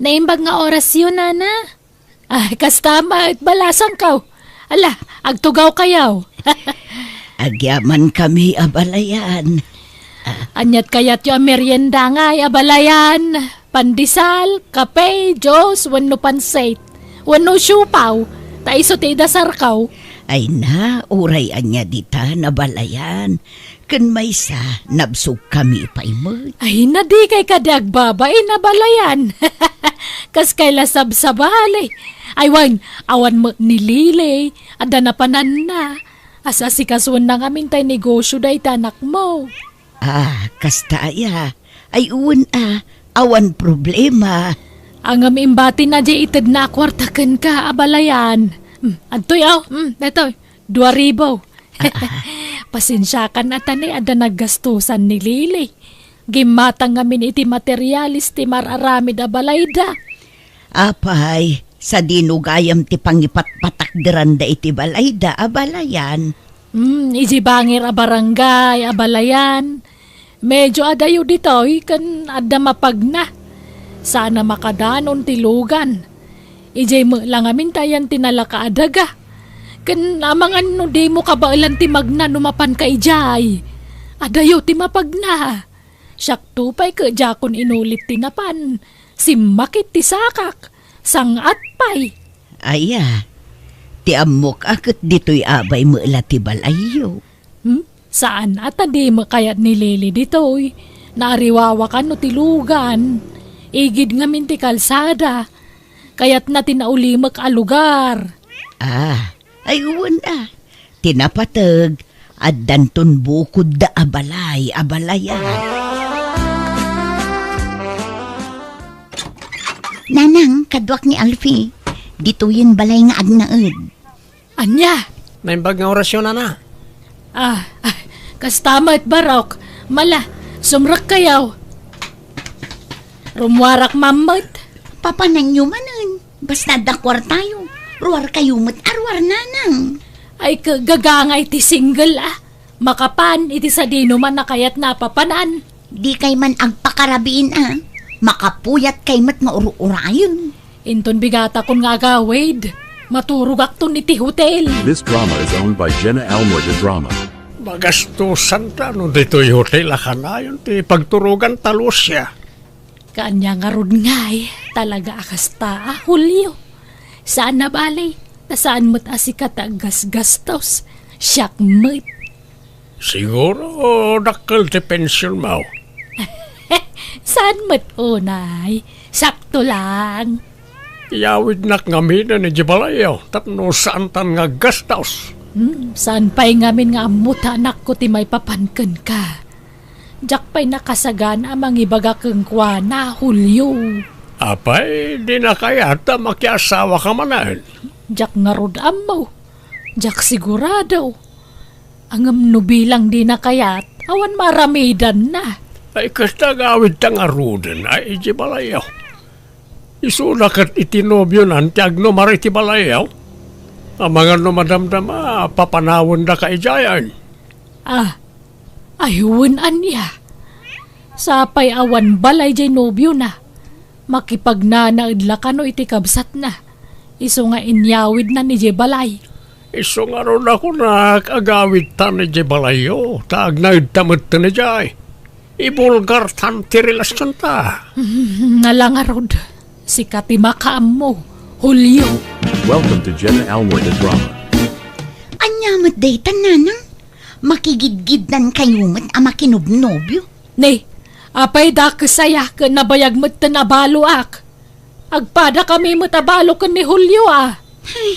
Naimbag nga orasyo, nana. Ah, kasta met, balasangko. Ala, agtugawkayo. Agyamankami, abalayan. Ania't kayatyo a merienda ngay, abalayan? Pandesal, kape, juice, wenno pansit, wenno siopaw, ta isu ti idasarko. Ay na, uray ania ditan, abalayan. Ken maysa, nabsogkami pay met. Ay, na dikay kadi agbabain, abalayan. Kaskay la sabsabali. Ay, wen, awan met ni Lily, adda napananna. As-asikasuenna ngamin tay negosio dayta anakmo. Ah, kasta aya. Ay, wen a, awan problema. Ngem imbatina diay itedna a kuarta kenka, abalayan. Hmm, adtoy, aw. Hmm, daytoy. Dua ribu. Ah, ah. Pasensiakan a ta ni adda naggastusan ni Lily. Gimmatang ngamin iti materialis ti mar-aramid a balayda. Apay, sadino gayam ti pangipatpatakderanda iti balayda, abalayan? Hmm, idiay bangir a barangay, abalayan. Medio adayo ditoy ken adda mapagna. Saan a makadanon ti lugan. Idiay met la ngamin ti ayan ti nalaka a daga. Ken amangan no dimo kabaelan ti magna no mapanka idiay. Adayo ti mapagna. Siakto pay ket diakon inulit ti napan. Simmakit ti sakak. Sang-at pay. Aya, ti ammok a ket ditoy abay met la ti balayyo. Hmm? Saan a ta di met kayat ni Lily ditoy. Naariwawakan no ti lugan. Igid ngamin ti kalsada. Kayatna ti naulimek a lugar. Ah, ay wen a. Ti napateg, addanton bukodda a balay, abalayan. Nanang, kaduak ni Alfie. Ditoyen balay nga agnaed. Ania? Naimbag nga orasyo, nana. Ah, ah, kasta met, Barok. Mala, sumrekkayo. Rummuarak man met. Papananyo manen. Basta adda kuartayo. Ruarkayo met a ruar, nanang. Ay, kagagangay ti single, ah. Makapan iti sadinoman a kayatna a papanan. Dikay man agpakarabiin a. Makapuyatkay met nga ur-urayen. Inton bigatakon nga agawid, maturogakton iti hotel. This drama is owned by Jenna Almoy de Drama. Magastusanta no ditoy hotel a kanayon ti pagturoganta, Lucia. Kaanya ngarud ngay, talaga a kasta a, Julio. Saan a bale, ta saan met a sika ti aggasgastos. Siak met. Siguro, dakkel ti pensionmo. Saan met unay, sakto lang. Iyawidnak ngamin idiay balayyo, tapno saantan nga aggastos. Hmm, saan pay ngamin nga ammo ta anakko ti maipapan kenka. Diak pay nakasagana a mangibaga kenkuana, Julio. Apay, dina kayat a makiasawaka manen? Diak ngarud ammo. Diak sigurado. Ngem no bilang dina kayat, awan maaramidanna. Ay, kasta agawidta ngaruden a idiay balayyo. Isuna ket iti nobionan ti agnumar iti balayyo. Amangan no madamdama, papanawendaka idiayen. Ah, ay wen ania. Sapay awan balay diay nobiona. Makipagnanaed la kano iti kabsatna. Isu nga inyawidnan idiay balay. Isu ngarud a kunak, agawidtan idiay balayyo, ta agnaedta metten idiay. Ibulgartan ti relasionta. Nala ngarud, sika ti makaammo, Julio. Welcome to Jenna Almoy the Drama. Ania met daytan, nanang? Makigidgidnankayo met a makinobnobio? Ni, apay dakes aya ken nabayag metten a baloak? Agpadakami met a balo ken ni Julio a. Ay,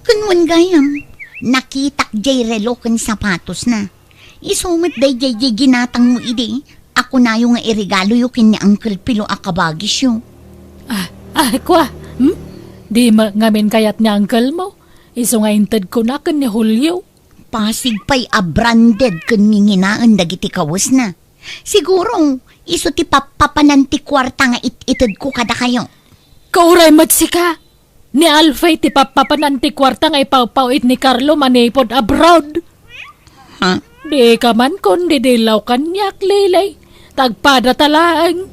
ken wen gayam, nakitak diay relo ken sapatosna. Isu met daydiay diay ginatangmo idi a kunayo nga iregaloyo ken ni Uncle Pilo a kabagisyo. Ah, ah, kua, hmm? Di met ngamin kayat ni uncle mo? Isu nga intedkona ken ni Julio. Pasig pay a branded ken nginginaen dagiti kawesna. Siguro, isu ti pappapanan ti kuarta nga it-itedko kadakayo. Kauray met sika! Ni Alfie ti pappapanan ti kuarta nga ipawpawit ni Carlo manipud abroad. Ha? Dika man kon didillaw kaniak, Lily. Ta agpadata laeng.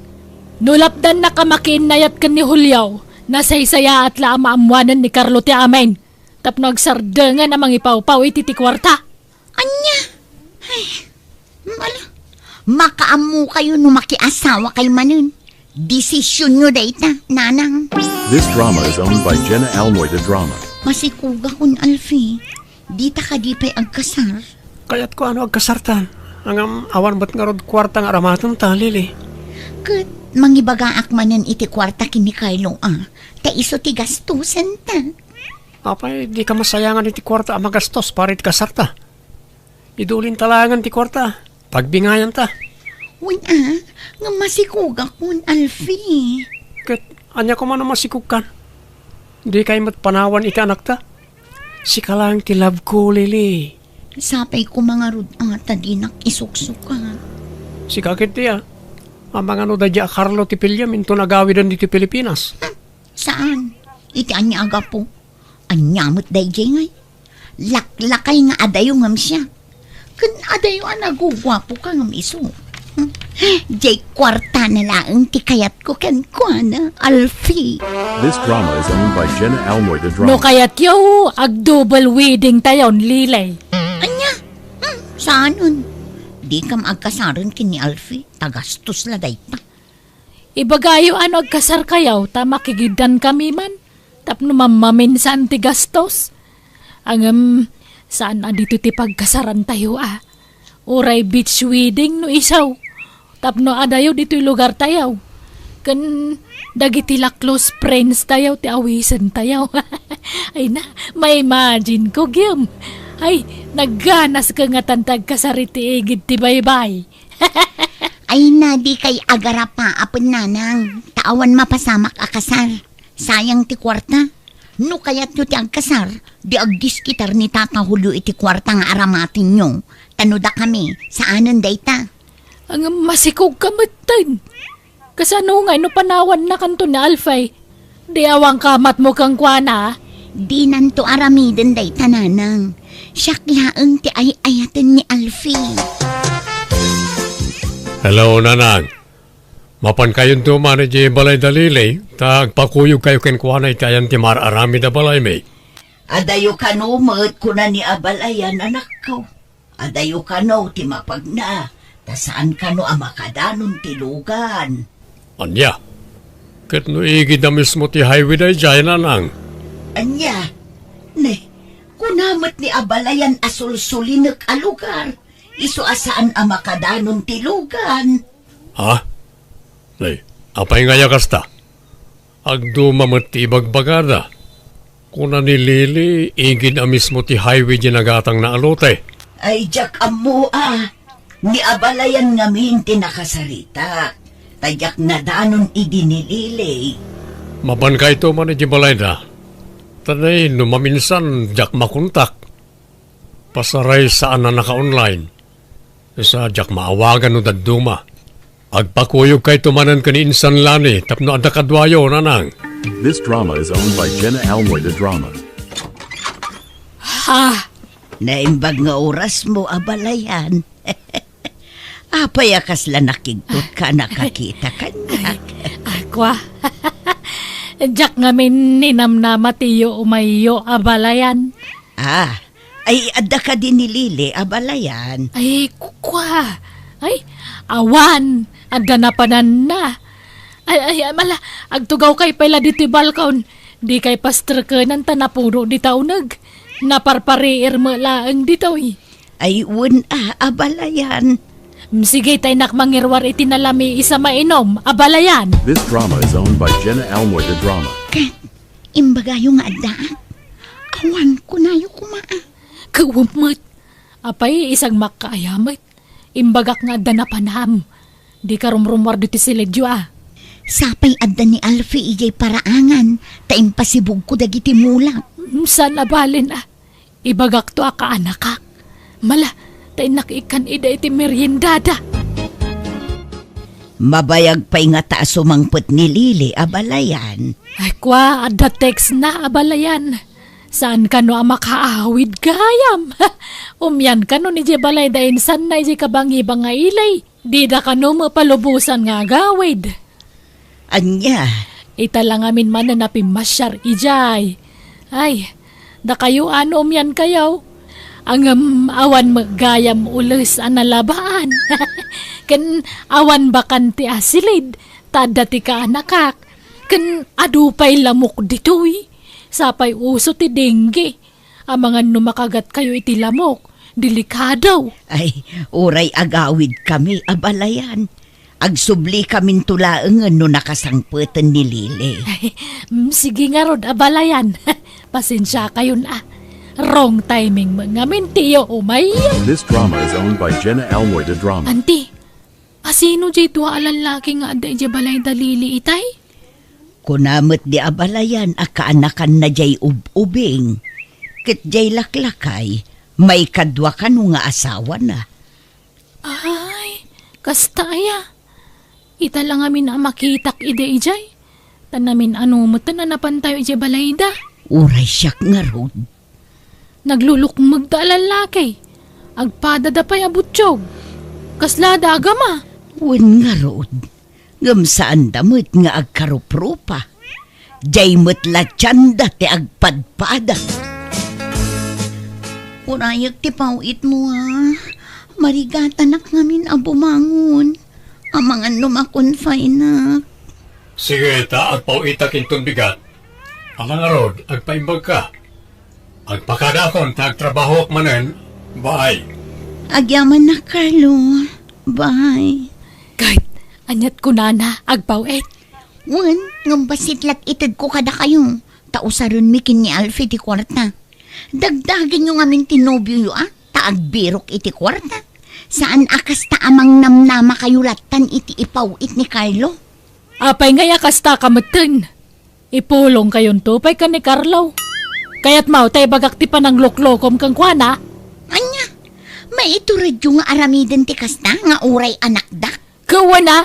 No lapdannaka makiinnayat ken ni Julio, Nasaysayaat la a maammoanen ni Carlo ti amin tapno agsardengen a mangipawpaw iti ti kuarta. Ania? Ay, mala, makaammokayo no makiasawakay manen. Desisionyo dayta, nanang. This drama is owned by Jenna Almoy de Drama. Masikogakon, Alfie. Dita kadi pay agkasar? Kayatko a no agkasartan. Ngem awan met ngarud kuarta nga aramatenta, Lily. Ket mangibagaak manen iti kuarta ken ni Carlo, a. Ta isu ti gastosenta. Apay, dika masayangan iti kuarta a magastos para iti kasarta. Idulinta laengen ti kuarta. Pagbingayanta. Wen a, nga masikogakon, Alfie. Ket ania koma no masikogkan? Dikay met panawan iti anakta? Sika laeng ti love ko, Lily. Sapay koma ngarud a ta dinak isuksukat. Sika ketdi a. Amangan no daydi a Carlo ti piliem inton agawiden ditoy Pilipinas. Hmm, saan? Iti ania a gapu? Ania met daydiay ngay? Laklakay nga adayo ngem siak. Ken adayo a naguguapoka ngem isu. Hmm. Diay kuartana laeng ti kayatko kenkuana, Alfie. This drama is owned by Jenna Almoy de Drama. No kayatyo, ag-double wedding tayon, Lily. Ania? Hmm, saanen? Dikam agkasaren ken ni Alfie, ta gastos la dayta. Ibagayo a no agkasarkayo ta makigiddankami man tapno mammaminsan ti gastos. Ngem saan a ditoy ti pagkasarantayo a. Uray beach wedding no isu. Tapno adayo ditoy lugartayo. Ken dagiti la close friends tayo ti awisentayo. Ay na, ma-imagine ko, Gem. Ay, nagganas ka nga tan ti agkasar iti igid ti baybay. Ay na, dikay agarapa a pennanang, ta awan mapasamak a kasar. Sayang ti kuarta. No kayatyo ti agkasar, di agdiskitar ni Tata Julio iti kuarta nga aramatenyo. Ta no dakami, saanen dayta. Ngem masikogka metten. Kasano ngay no panawannakanto ni Alfie? Di awan kamatmo kenkuana? Dinanto aramiden dayta, nanang. Siak laeng ti ay-ayaten ni Alfie. Hello, nanang. Mapankayonto man idiay balayda, Lily, ta agpakuyogkayo kenkuana iti ayan ti maar-aramid a balaymi. Adayo kano met, kuna ni abalayan, anakko. Adayo kano ti mapagna, ta saan kano a makadanon ti lugan. Ania? Ket no igid a mismo ti highway daydiay, nanang? Ania? Ne, kuna met ni abalayan a sulsulinek a lugar, isu a saan a makadanon ti lugan. Ha? Ne, apay ngay a kasta? Agduma met ti ibagbagada. Kuna ni Lily, igid a mismo ti highway diay nagatangna a lote. Ay, diak ammo a. Ni abalayan ngamin ti nakasaritak. Ta diak nadanon idi ni Lily. Mapankayto man idiay balayda. Ta ne, no maminsan, diak makontak. Pasaray saan a naka-online. Sa diak maawagan no dadduma. Agpakuyogkayto manen ken ni Insan Lani tapno adda kaduayo, nanang. This drama is owned by Jenna Almoy de Drama. Ha? Naimbag nga orasmo, abalayan. Apay a kasla nakigtotka a nakakita kaniak? Ay, kua. Diak ngamin ninamnama ti yuumayyo, abalayan. Ah, ay, adda kadi ni Lily, abalayan? Ay, ku-, kua. Ay, awan. Adda napananna. Ay, ay, ay, mala, agtugawkay pay la ditoy balkon. Dikay pastrekenan ta napuno dita uneg. Naparpariir met laeng ditoy. Ay, wen a, abalayan. Mm, sige, ta innak mangiruar iti nalamiis a mainom, abalayan. This drama is owned by Jenna Almoy de Drama. Ket imbagayo nga addaak. Awan, kunayo koma a. Kawem met. Apay, isagmakka aya met. Imbagak nga adda napanam. Dika rumrumuar ditoy silidyo a. Sapay adda ni Alfie idiay paraangan, ta impasibugko dagiti mulak. Mm, saan a balen a. Ibagakto a kaanakak. Mala, ta innak ikkan ida iti meriendada. Mabayag pay ngata a sumangpet ni Lily, abalayan. Ay, kua, adda textna, abalayan. Saan kano a makaawid gayam? Umian kano idiay balayda insanna idiay kabangiba nga ili. Dida kano mapalubosan nga agawid. Ania, Ita la ngamin manen a pimmasiar idiay. Ay, dakayo a no umiankayo. Ngem awan met gayam ules a nalabaan. Ken awan bakante a silid, ta adda ti kaanakak. Ken adu pay lamok ditoy. Sapay uso ti dengue. Amangan no makagatkayo iti lamok, delikado. Ay, uray agawidkami, abalayan. Agsubli kaminto laengen no nakasangpeten ni Lily. Ay, mm, sige ngarud, abalayan. Pasensiakayon a. Wrong timing met ngamin ti iyo umay. This drama is owned by Jenna Almoy de Drama. Anti, asino diay dua a lallaki nga adda idiay balayda Lily itay? Kuna met di abalayan a kaanakanna diay ub-ubing. Ket diay laklakay, maikadua kano nga asawana. Ay, kasta aya. Ita la ngamin a makitak idi idiay. Ta namin-ano met a napantayo idiay balayda. Uray siak ngarud. Naglulukmegda a lallaki. Agpadada pay a butiog. Kaslada a gama. Wen ngarud. Ngem saanda met nga agkaruprupa. Diay met la tianda ti agpadpada. Urayek ti paw-itmo a. Marigatanak ngamin a bumangon. Amangan no makonfineak. Sige, ta agpaw-itak inton bigat. Ala ngarud, agpaimbagka. Agpakadaakon ta agtrabahoak manen, baay. Agyamannak, Carlo. Baay. Ket, aniat kunana, agpaw-it? Wen, ngem bassit la itedko kadakayo, ta usarenmi ken ni Alfie ti kuarta. Dagdagenyo ngamin ti nobioyo a, ta agbirok iti kuarta. Saan a kasta a mangnamnamakayo lattan iti ipaw-it ni Carlo. Apay ngay a kasta ka metten? Ipulongkayonto pay ken ni Carlo. Kayatmo ta ibagak ti panangluklokom kenkuana? Ania? Maituredyo nga aramiden ti kasta nga uray anakdak? Ket wen a,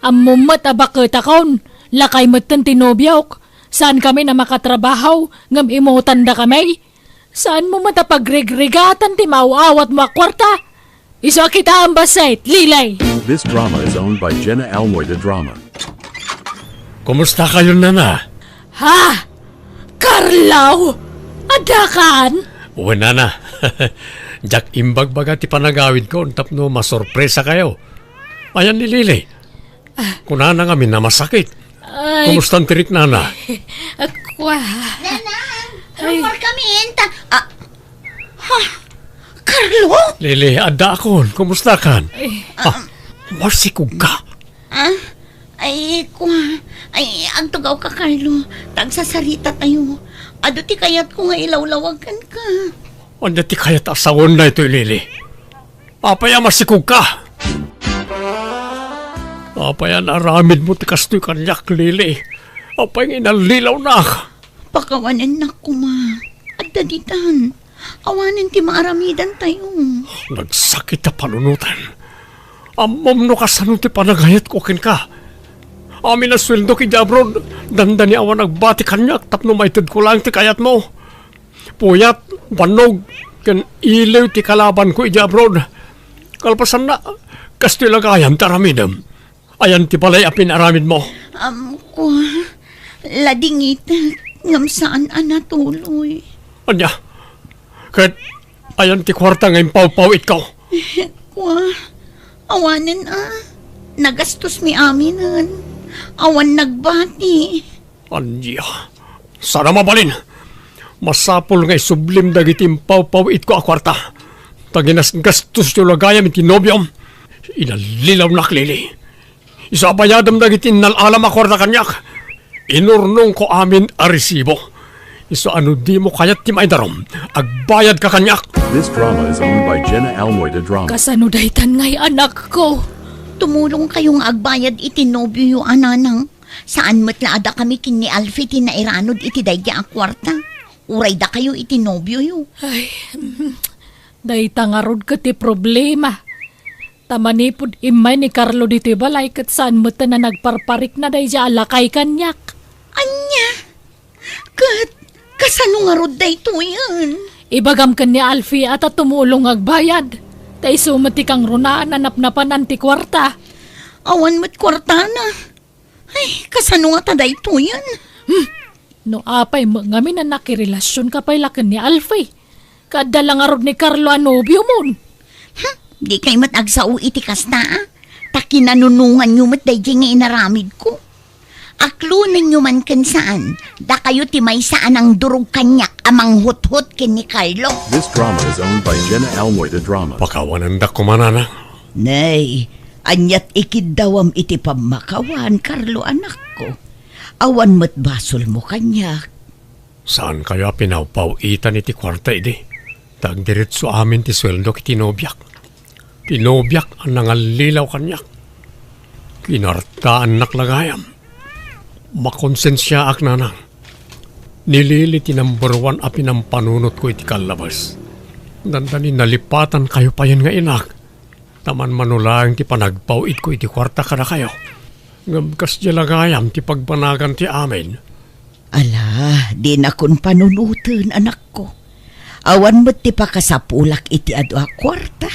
ammom met a baketakon, lakay metten ti nobiok. Saankami a makatrabaho, ngem imutandakami. Saanmo met a pagrigrigatan ti maaw-awatmo a kuarta? Isu a kitaem bassit, Lily! This drama is owned by Jenna Almoy de Drama. Kumustakayon, nana? Ha? Carlo? Addakan? Wen, nana. Diak imbagbaga ti panagawidkon tapno masorpresakayo. Ayan ni Lily. Kunana ngamin a masakit. Ay. Kumustan ti riknana? Kua. Nanang, ay. Rumor kami, enta. Ah, ha? Carlo? Lily, addaakon. Kumustakan? Ay. Ah, masikog ka? Ah, ay, kua. Ay, agtugawka, Carlo. Tagsasarita tayo. Adu ti kayatko nga ilawlawag kenka. Ania ti kayat a sawen daytoy, Lily? Apay a masikog ka? Apay a naaramidmo ti kastoy kaniak, Lily? Apay nga inallilawnak? Pakawanennak koma. Adda ditan. Awanen ti maaramidantayo. Nagsakit a panunoten. Ammom no kasano ti panagayatko kenka. Amin a sueldok idiay abroad, dandani awan agbati kaniak tapno maitedko laeng ti kayatmo. Puyat, bannog, ken iliw ti kalabanko idiay abroad. Kalpasanna, kastoy la gayam ti aramidem. Ayan ti balay a pinaramidmo? Am, kua, ladingitek, ngem saan a natuloy. Ania? Ket ayan ti kuarta nga impawpaw-itko? Kua, awanen a. Nagastosmi aminen. Awan nagbati. Ania? Saan a mabalin. Masapul nga isublim dagiti impawpaw-itko a kuarta. Ta ginasgastosyo la gayam iti nobiom. Inallilawnak, Lily. Isu a bayadem dagiti innal-alam a kuarta kaniak. Inurnongko amin a resibo. Isu a no dimo kayat ti maidarom, agbayadka kaniak. This drama is owned by Jenna Almoy de Drama. Kasano daytan ngay, anakko? Tumulongkayo nga agbayad iti nobioyo a nanang. Saan met la a dakami ken ni Alfie ti nairanod iti daydi a kuarta. Uray dakayo iti nobioyo. Ay, mm, dayta ngarud ket ti problema. Ta manipud immay ni Carlo ditoy balay ket saan met a nagparparikna daydi a lakay kaniak. Ania? Ket kasano ngarud daytoyen? Ibagam ken ni Alfie a ta tumulong agbayad. Ta isu met ti kangrunaan a napnapanan ti kuarta. Awan met kuartana. Ay, kasano nga ta daytoyen? Hmm, no apay met ngamin a nakirelasionka pay la ken ni Alfie? Kaadda la ngarud ni Carlo a nobiomon. Hmm, dikay met agsao iti kasta, a? Ta kinanunonganyo met daydiay nga inaramidko. Aklonenyo man ken saan, dakayo ti maysa a nangdurog kaniak a manghuthot ken ni Carlo. This drama is owned by Jenna Almoy the Drama. Pakawanendak koma, nanang. Nay, aniat ikiddawam iti pammakawan, Carlo, anakko. Awan met basolmo kaniak. Saankayo a pinawpaw-itan iti kuarta idi? Ta agdiretso amin ti sueldok iti nobiak. Ti nobiak a nangallilaw kaniak. Kinartaannak la gayam. Makonsensiaak, nanang. Ni Lily ti number one a pinampanunotko iti kallabes. Dandani nalipatankayo payen nga inak. Ta manmano laeng ti panagpaw-itko iti kuarta kadakayo. Ngem kasdiay la gayam ti pagbanagan ti amin. Ala, dinakon panunoten, anakko. Awan met ti pakasapulak iti adu a kuarta.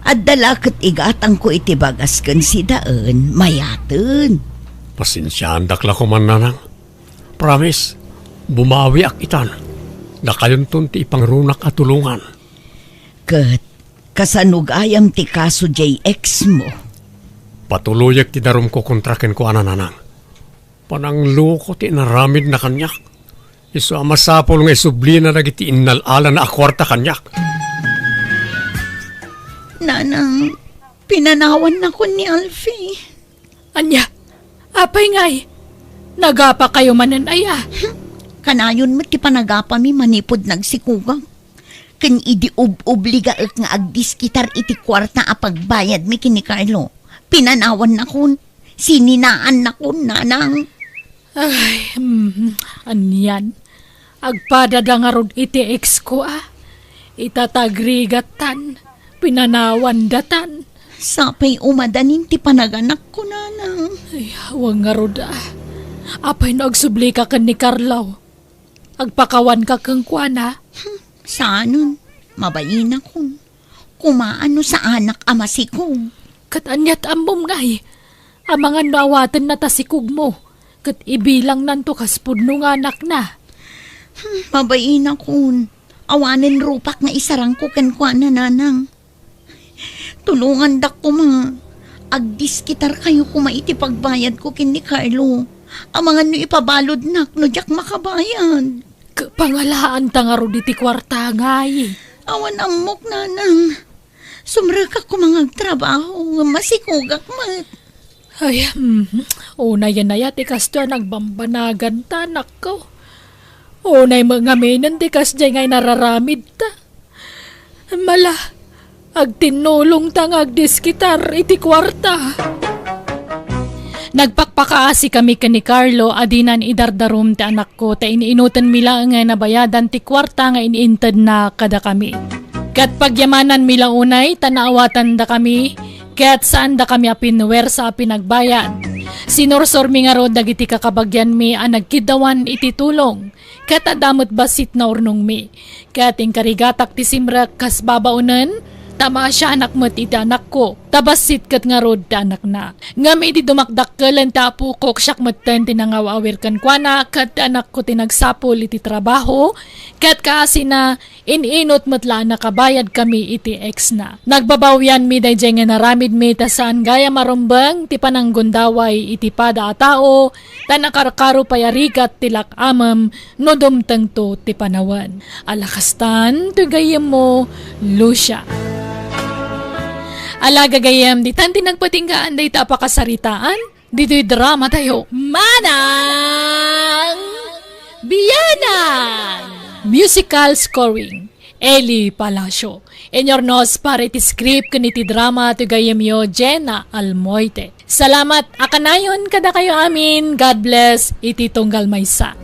Adda la ket igatangko iti bagas ken sidaen, mayaten. Pasensiaandak la koman, nanang. Promise, bumawiak itan. Dakayonton ti ipangrunak a tulongan. Ket kasano gayam ti kaso jay ex mo? Patuloyek ti darumko kontra kenkuana, nanang. Panangloko ti inaramidna kaniak. Isu a masapul nga isublina dagiti innal-alana a kuarta kaniak. Nanang, pinanawannakon ni Alfie. Ania? Apay ngay? Nagapakayo manen aya? Kanayon met ti panagapami manipud nagsikogak. Ken idi ub-obligaek nga agdiskitar iti kuarta a pagbayadmi ken ni Carlo, pinanawannakon, sininaannakon, nanang. Ay, mm, anian. Agpadada ngarud iti ex ko, a. Ita ta agrigattan, pinanawandatan. Sapay umadanin ti panaganakko, nanang. Ay, awan ngarud, a. Apay no agsublika ken ni Carlo? Agpakawanka kenkuana? Hmm, saanen, mabainakon. Kumaan no saanak a masikog. Ket aniat ammom ngay? Amangan no awatenna ta sikogmo, ket ibilangnanto kas pudno nga anakna. Hmm, mabainakon. Awanen rupak nga isarangko kenkuana, nanang. Tulongandak koma. Agdiskitarkayo koma iti pagbayadko ken ni Carlo. Amangan no ipabaludnak no diak makabayad. K-, pangalaanta ngarud iti kuarta ngay? Awan ammok, nanang. Sumrekak koma nga agtrabaho, ngem masikogak met. Ay, mhm. Unayen aya ti kastoy a nagbambanaganta, anakko. Unay met ngaminen ti kasdiay nga inararamidta. Mala, agtinnulongta nga agdiskitar iti kuarta. Nagpakpakaasikami ken ni Carlo a dinan idardarum ti anakko ta in-inutenmi laeng nga nabayadan ti kuarta nga in-intedna kadakami. Ket pagyamananmi la unay ta naawatandakami ket saandakami a pinuwersa a pinagbayad. Sinursormi ngarud dagiti kakabagianmi a nagkiddawan iti tulong. Ket adda met bassit naurnongmi. Ket inkarigatak ti simrek kas babaonen, ta maasianak met iti anakko, ta bassit ket ngarud ti anakna. Ngem idi dumakdakkelen ti apokok, siak metten ti nangaw-awir kenkuana, ket ti anakko ti nagsapul iti trabaho, ket kaasina, in-inut met la a nakabayadkami iti ex-na. Nagbabawianmi daydiay nga inaramidmi ta saan gayam a rumbeng ti pananggundaway iti pada a tao, ta nakarkaro pay a rigat ti lak-amem no dumtengto ti panawen. Ala kastan, toy gayyemmo, Lucia. Ala gagayyem, ditan ti nagpatinggaan dayta a pakasaritaan, ditoy drama tayo. Manang Bianang! Musical scoring, Eli Palacio. Inurnos para iti script ken iti drama ti gayyemyo, Jenna Almoite. Salamat a kanayon kadakayo amin. God bless iti tunggal maysa.